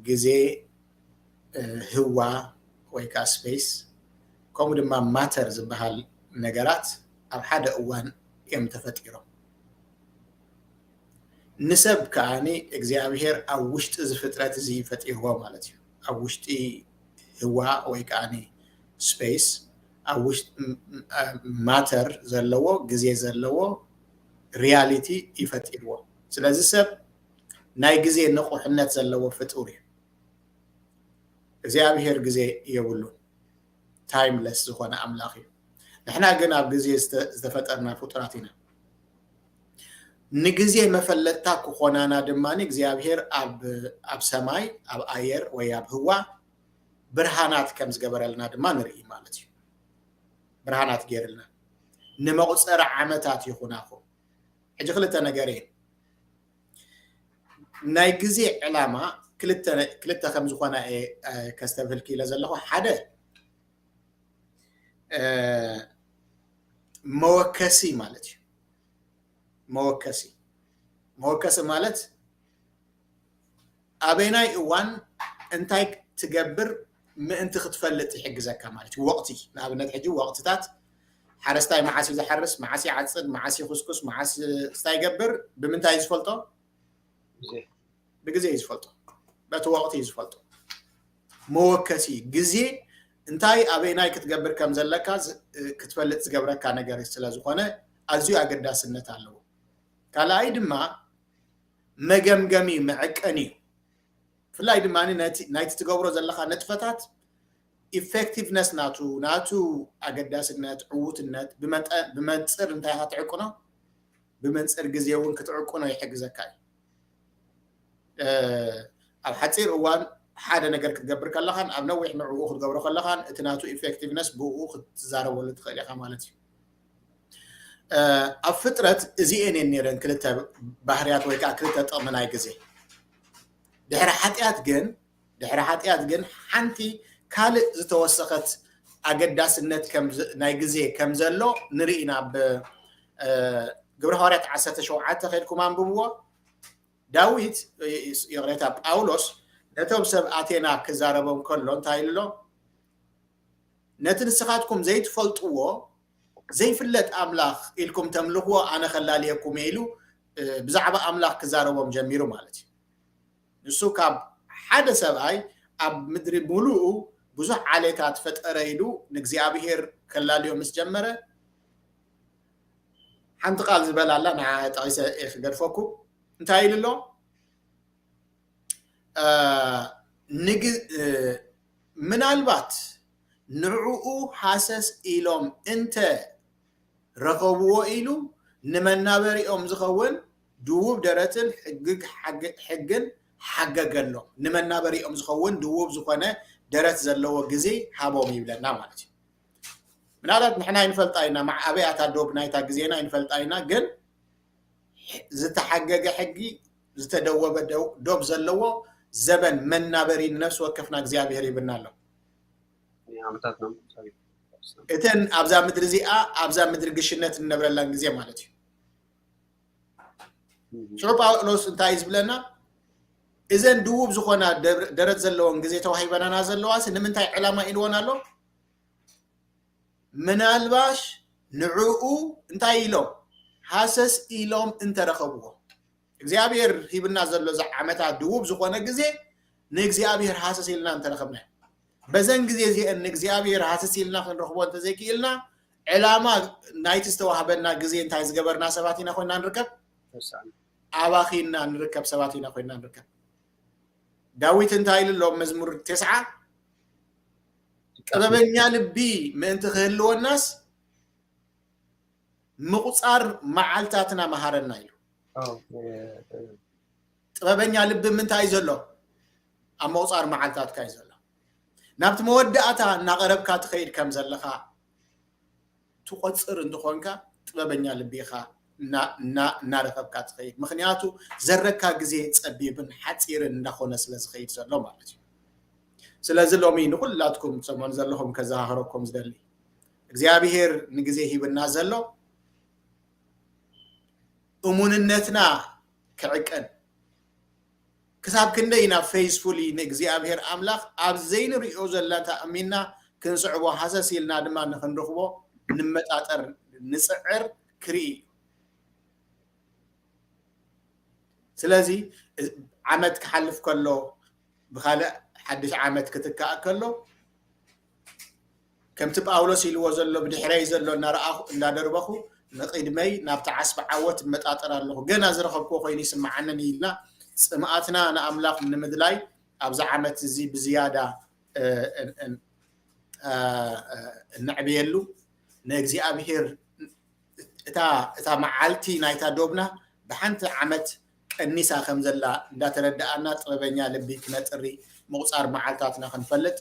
ግዜ፣ እ፣ ህዋ ወይ ከዓ ስፔስ፣ ከምኡ ድማ ማተር ዝበሃል ነገራት ኣብ ሓደ እዋን እዮም ተፈጢሮም። ንሰብ ከኣኒ እግዚኣብሔር ኣብ ውሽጢ እዚ ፍጥረት እዚ ፈጢርዎ ማለት እዩ። ኣብ ውሽጢ ህዋ ወይ ከኣኒ ስፔስ፣ ኣብ ውሽጢ ም-፣ ም-፣ እ፣ ማተር ዘለዎ፣ ግዜ ዘለዎ ሪያሊቲ እዩ ፈጢርዎ። ስለዚ ሰብ ናይ ግዜ ንቑሕነት ዘለዎ ፍጡር እዩ። እግዚኣብሔር ግዜ የብሉን። ታይምለስ ዝኾነ ኣምላኽ እዩ። ንሕና ግን ኣብ ግዜ ዝተ-፣ ዝተፈጠርና ፍጡራት ኢና። ንግዜ መፈለጥታ ክኾናና ድማ እግዚኣብሔር ኣብ፣ ኣብ ሰማይ፣ ኣብ ኣየር ወይ ኣብ ህዋ ብርሃናት ከም ዝገበረልና ድማ ንርኢ ማለት እዩ። ብርሃናት ገይርልና፣ ንመቑጸሪ ዓመታት ይኹናኹም። ሕጂ ክልተ ነገር እየ፣ ናይ ግዜ ዕላማ ክልተ፣ ክልተ ከም ዝኾነ እየ፣ እ፣ ከስተብህል ክኢለ ዘለኹ። ሓደ፣ እ፣ መወከሲ ማለት እዩ። መወከሲ፣ መወከሲ ማለት ኣበናይ እዋን እንታይ ትገብር ምእንቲ ክትፈልጥ ይሕግዘካ ማለት እዩ። ወቕቲ፣ ንኣብነት ሕጂ ወቕትታት፣ ሓረስታይ መዓስ እዩ ዝሓርስ፣ መዓስ ይዓጽድ፣ መዓስ ይኹስኩስ፣ መዓስ እንታይ ይገብር፣ ብምንታይ እዩ ዝፈልጦ? ግዜ። ብግዜ እዩ ዝፈልጦ። በቲ ወቕቲ እዩ ዝፈልጦ። መወከሲ ግዜ እንታይ ኣበይናይ ክትገብር ከም ዘለካ ዝ-፣ ክትፈልጥ ዝገብረካ ነገር ስለ ዝኾነ ኣዝዩ ኣገዳስነት ኣለዎ። ካልኣይ ድማ መገምገሚ መዐቀኒ እዩ። ብፍላይ ድማ ነቲ ናይቲ ትገብሮ ዘለኻ ንጥፈታት ኢፌክቲቭነስ ናቱ ናቱ ኣገዳስነት ዕዉትነት ብመንፅር እንታይ ኢኻ ትዕቅኖ ብመንፅር ግዜ እውን ክትዕቅኖ ይሕግዘካ እዩ። ኣብ ሓፂር እዋን ሓደ ነገር ክትገብር ከለኻን ኣብ ነዊሕ ንዕኡ ክትገብሮ ከለኻን እቲ ናቱ ኢፌክቲቭነስ ብኡ ክትዛረበሉ ትኽእል ኢኻ ማለት እዩ። ኣብ ፍጥረት እዚኤን እየን ነይረን ክልተ ባህርያት ወይ ከዓ ክልተ ጥቕሚ ናይ ግዜ። ድሕሪ ሓጢኣት ግን ድሕሪ ሓጢኣት ግን ሓንቲ ካልእ ዝተወሰኸት ኣገዳስነት ናይ ግዜ ከም ዘሎ ንርኢ ኢና። ኣብ ግብረ ሃዋርያት ዓሰርተ ሸውዓተ ከድኩም ኣንብብዎ። ዳዊት ይቕሬታ ጳውሎስ ነቶም ሰብ ኣቴና ክዛረቦም ከሎ እንታይ ኢሉ ኣሎ? ነቲ ንስኻትኩም ዘይትፈልጥዎ ዘይፍለጥ ኣምላኽ ኢልኩም ተምልኽዎ ኣነ ከላልየኩም እየ ኢሉ ብዛዕባ ኣምላኽ ክዛረቦም ጀሚሩ ማለት እዩ። ንሱ ካብ ሓደ ሰብኣይ ኣብ ምድሪ ሙሉኡ ብዙሕ ዓሌታት ፈጠረ ኢሉ ንእግዚኣብሔር ከላልዮ ምስ ጀመረ ሓንቲ ቃል ዝበላላ ንዓ ጠቒሰ እየ ክገድፈኩም። እንታይ ኢሉ ኣሎ? ምናልባት ንዕኡ ሃሰስ ኢሎም እንተ ረኸብዎ ኢሉ ንመናበሪኦም ዝኸውን ድውብ ደረትን ሕግን ሓገገሎም። ንመናበሪኦም ዝኸውን ድውብ ዝኾነ ደረት ዘለዎ ግዜ ሃቦም ይብለና ማለት እዩ። ምናልባት ንሕና ኣይንፈልጣ ኢና፣ ኣበይ ኣታ ዶብ ናይታ ግዜና ኣይንፈልጣ ኢና፣ ግን ዝተሓገገ ሕጊ ዝተደወበ ዶብ ዘለዎ ዘበን መናበሪ ንነፍሲ ወከፍና እግዚኣብሔር ይብና ኣሎ። እተን ኣብዛ ምድሪ እዚኣ ኣብዛ ምድሪ ግሽነት እንነብረላን ግዜ ማለት እዩ። ሽዑ ጳውሎስ እንታይ እዩ ዝብለና? እዘን ድውብ ዝኾና ደረት ዘለዎን ግዜ ተዋሂበናና ዘለዋስ ንምንታይ ዕላማ ኢልዎን ኣሎ? ምናልባሽ ንዕኡ እንታይ ኢሎም ሃሰስ ኢሎም እንተረኸብዎ እግዚኣብሔር ሂብና ዘሎ እዚ ዓመታት ድውብ ዝኾነ ግዜ ንእግዚኣብሔር ሃሰስ ኢልና እንተረኸብናዮ በዘን ግዜ እዚአን ንእግዚኣብሔር ሃሰስ ኢልና ክንረኽቦ እንተዘይክኢልና ዕላማ ናይቲ ዝተዋህበና ግዜ እንታይ ዝገበርና ሰባት ኢና ኮይና ንርከብ? ኣባኺና ንርከብ ሰባት ኢና ኮይና ንርከብ። ዳዊት እንታይ ኢሉ ኣሎ? መዝሙር ተስዓ ጥበበኛ ልቢ ምእንቲ ክህልወናስ ምቁፃር መዓልታትና መሃረና ኢሉ። ጥበበኛ ልቢ ምንታይ ዘሎ? ኣብ ምቁፃር መዓልታትካ እዩ ዘሎ። ናብቲ መወዳእታ እናቐረብካ ትኸይድ ከም ዘለኻ ትቆፅር እንተኾንካ ጥበበኛ ልቢ ኢኻ እናረኸብካ ትኸይድ። ምክንያቱ ዘረካ ግዜ ፀቢብን ሓፂርን እንዳኾነ ስለ ዝኸይድ ዘሎ ማለት እዩ። ስለዚ ሎሚ ንኩላትኩም ሰሞን ዘለኹም ከዘኻኽረኩም ዝደሊ እግዚኣብሔር ንግዜ ሂብና ዘሎ እሙንነትና ክዕቀን ክሳብ ክንደይ ኢና ፌዝፉሊ ንእግዚኣብሔር ኣምላኽ ኣብ ዘይንሪኦ ዘለና ተኣሚንና ክንስዕቦ ሃሰስ ኢልና ድማ ንክንረኽቦ ንመጣጠር ንፅዕር ክርኢ እዩ። ስለዚ ዓመት ክሓልፍ ከሎ ብካልእ ሓድሽ ዓመት ክትካእ ከሎ ከምቲ ጳውሎስ ኢልዎ ዘሎ ብድሕረይ ዘሎ እናረኣኹ እንዳደርበኹ ንቕድመይ ናብቲ ዓስቢ ዓወት እመጣጠር ኣለኹ። ገና ዝረኸብክዎ ኮይኑ ይስምዓንን ኢልና ፅምኣትና ንኣምላኽ ንምድላይ ኣብዚ ዓመት እዚ ብዝያዳ እነዕብየሉ ንእግዚኣብሔር እታ መዓልቲ ናይታ ዶብና ብሓንቲ ዓመት ቀኒሳ ከም ዘላ እንዳተረዳኣና ጥበበኛ ልቢ ክነጥሪ ምቑፃር መዓልታትና ክንፈልጥ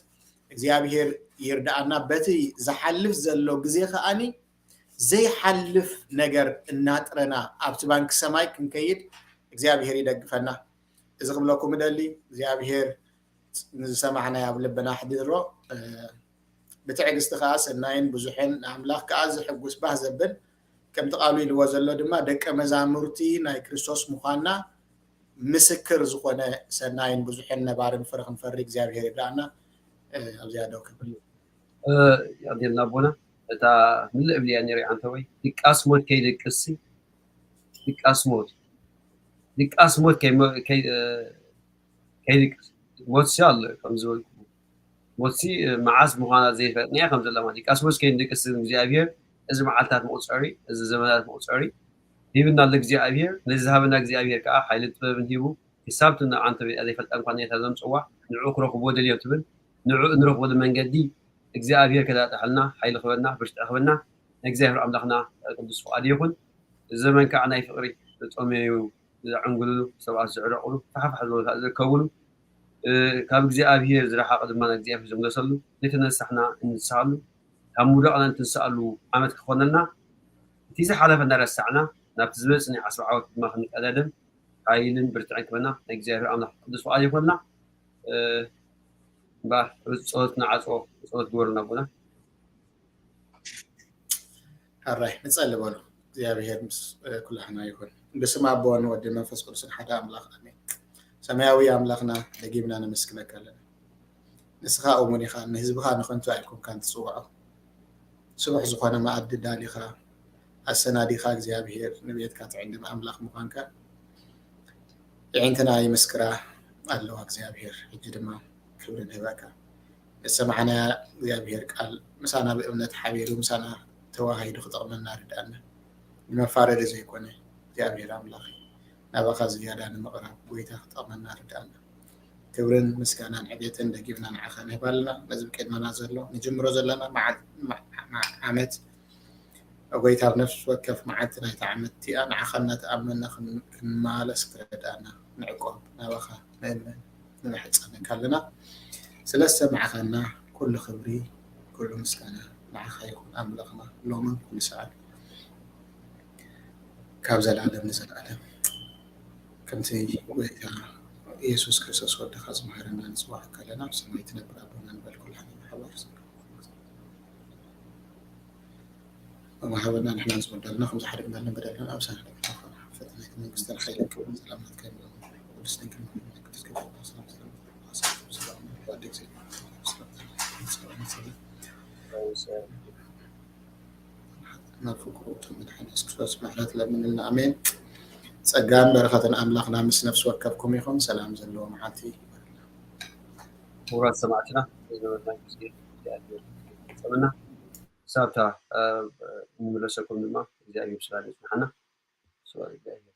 እግዚኣብሔር ይርዳኣና። በቲ ዝሓልፍ ዘሎ ግዜ ከኣኒ ዘይሓልፍ ነገር እናጥረና ኣብቲ ባንኪ ሰማይ ክንከይድ እግዚኣብሔር ይደግፈና። እዚ ክብለኩም እደሊ እግዚኣብሔር ንዝሰማዕናዮ ኣብ ልብና ኣሕዲሮ። ብትዕግስቲ ከዓ ሰናይን ብዙሕን ንኣምላኽ ከዓ ዝሕጉስ ባህ ዘብል ከምቲ ቃሉ ኢልዎ ዘሎ ድማ ደቀ መዛሙርቲ ናይ ክርስቶስ ምዃንና ምስክር ዝኾነ ሰናይን ብዙሕን ነባርን ፍረ ክንፈሪ እግዚኣብሔር ይርዳእና። ኣብዚኣ ደው ክብል። ኣዴልና ኣቦና እታ ምልእ ብልያ ነይረ ኣንተ ወይ ድቃስ ሞት ከይድቅስ ድቃስ ሞት ድቃስ ሞት ከይድቅስ ሞት ሲ ኣሎ ከም ዝበልኩ ሞት ሲ መዓስ ምዃና ዘይፈጥና ከም ዘለማ ድቃስ ሞት ከይንድቅስ እግዚኣብሔር እዚ መዓልታት መቁፀሪ እዚ ዘመናት መቁፀሪ ሂብና ኣሎ እግዚኣብሔር። ነዚ ዝሃበና እግዚኣብሔር ከዓ ሓይልን ጥበብን ሂቡ ክሳብ እቲ ንዓንተ ዘይፈልጣ እንኳን ነታ ዘምፅዋ ንዕኡ ክረኽብዎ ደልዮም ትብል ንዕኡ እንረኽበሉ መንገዲ እግዚኣብሔር ከዳጥሐልና ሓይሊ ክበና ብርትዕ ክበና እግዚኣብሔር ኣምላኽና ቅዱስ ፍቓድ ይኹን። እዚ ዘመን ከዓ ናይ ፍቕሪ ዝጠመዩ ዘዕንግሉሉ ሰባት ዝዕረቑሉ ፋሕፋሕ ዝበሉ ዝርከብሉ ካብ እግዚኣብሔር ዝረሓቐ ድማ እግዚኣብሔር ዝምለሰሉ ዘይተነሳሕና እንሳሉ ካብ ምውዳቕና እንትንስኣሉ ዓመት ክኾነልና እቲ ዝሓለፈ እናረሳዕና ናብቲ ዝበፅእ ናይ ዓስቢ ዓወት ድማ ክንቀዳደም ሓይልን ብርትዕን ክበና ናይ እግዚኣብሔር ኣምላኽ ቅዱስ ፍቓድ ይኾንና። እምበኣር ጸሎት ንዓጽዎ ጸሎት ግበሩና ኣቦና። ሕራይ ንጸሊ በሉ። እግዚኣብሔር ምስ ኩላህና ይኹን። ብስም ኣቦን ወድን መንፈስ ቅዱስን ሓደ ኣምላኽ ኣሜን። ሰማያዊ ኣምላኽና ደጊምና ነመስግነካ ኣለና። ንስኻ እሙን ኢኻ፣ ንህዝብኻ ንኸንቱ ኣይኮንካን ትጽውዖ። ስቡሕ ዝኾነ መኣዲ ዳሊኻ ኣሰናዲኻ እግዚኣብሔር ንቤትካ ትዕድም ኣምላኽ ምዃንካ የዒንትና ይምስክራ ኣለዋ እግዚኣብሔር። ሕጂ ድማ ክብሪ ንህበካ። ንሰማዕናያ እግዚኣብሔር ቃል ምሳና ብእምነት ሓቢሩ ምሳና ተዋሃሂዱ ክጠቕመና ርድኣና። ንመፋረዲ ዘይኮነ እግዚኣብሔር ኣምላኽ ናባኻ ዝያዳ ንምቕራብ ጎይታ ክጠቕመና ርድኣና። ክብርን ምስጋናን ዕቤትን ደጊምና ንዓኻ ንህብ ኣለና። ነዚ ብቅድመና ዘሎ ንጅምሮ ዘለና መዓል- መ- መ- ዓመት ጎይታ ኣብ ነፍሲ ወከፍ መዓልቲ ናይታ ዓመት እቲኣ ንዓኻ እናተኣመና ክን- ክንመላለስ ክትረድኣና ንዕቆብ ናባኻ ንእመን ንምሕጸነካ ኣለና። ስለ ዝሰማዕኻና ኩሉ ክብሪ ኩሉ ምስጋና ንዓኻ ይኹን ኣምላኽና ሎምን ኩሉ ሰዓት ካብ ዘለኣለም ንዘለኣለም። ከምቲ ጎይታ ኢየሱስ ክርስቶስ ወድኻ ዝመሃረና ንጽዋዕ ከለና ኣብ ሰማይ ትነብር ኣቦና ንበል ኩላህና ብሓባር። ወመሃበና ንሕና ዝበደልና ከም ዝሓደግናለን በደልና ኣብ ሳህለ ፈተና መንግስትን ሓይልን ክብርን ሰላም ናትካ ይሁን። ቅድስት ድንግል ማርያም ቅድስት ገብረ ሰላም ሰላም ሰላም ሰላም ናብ ፍቅሩ መድሓኒ የሱስ ክርስቶስ ምሕረት ለምንልና ኣሜን። ጸጋን በረኸትን ኣምላኽና ምስ ነፍሲ ወከፍኩም ይኹን። ሰላም ዘለዎ መዓልቲ ይግበረልና። ክቡራት ሰማዕትና ዝነበርና ግዜ እግዚኣብሔር ይፈጸመና። ክሳብታ ንምለሰኩም ድማ እግዚኣብሔር ብሰላም የጽንሓና። ስብሐት ለእግዚኣብሔር።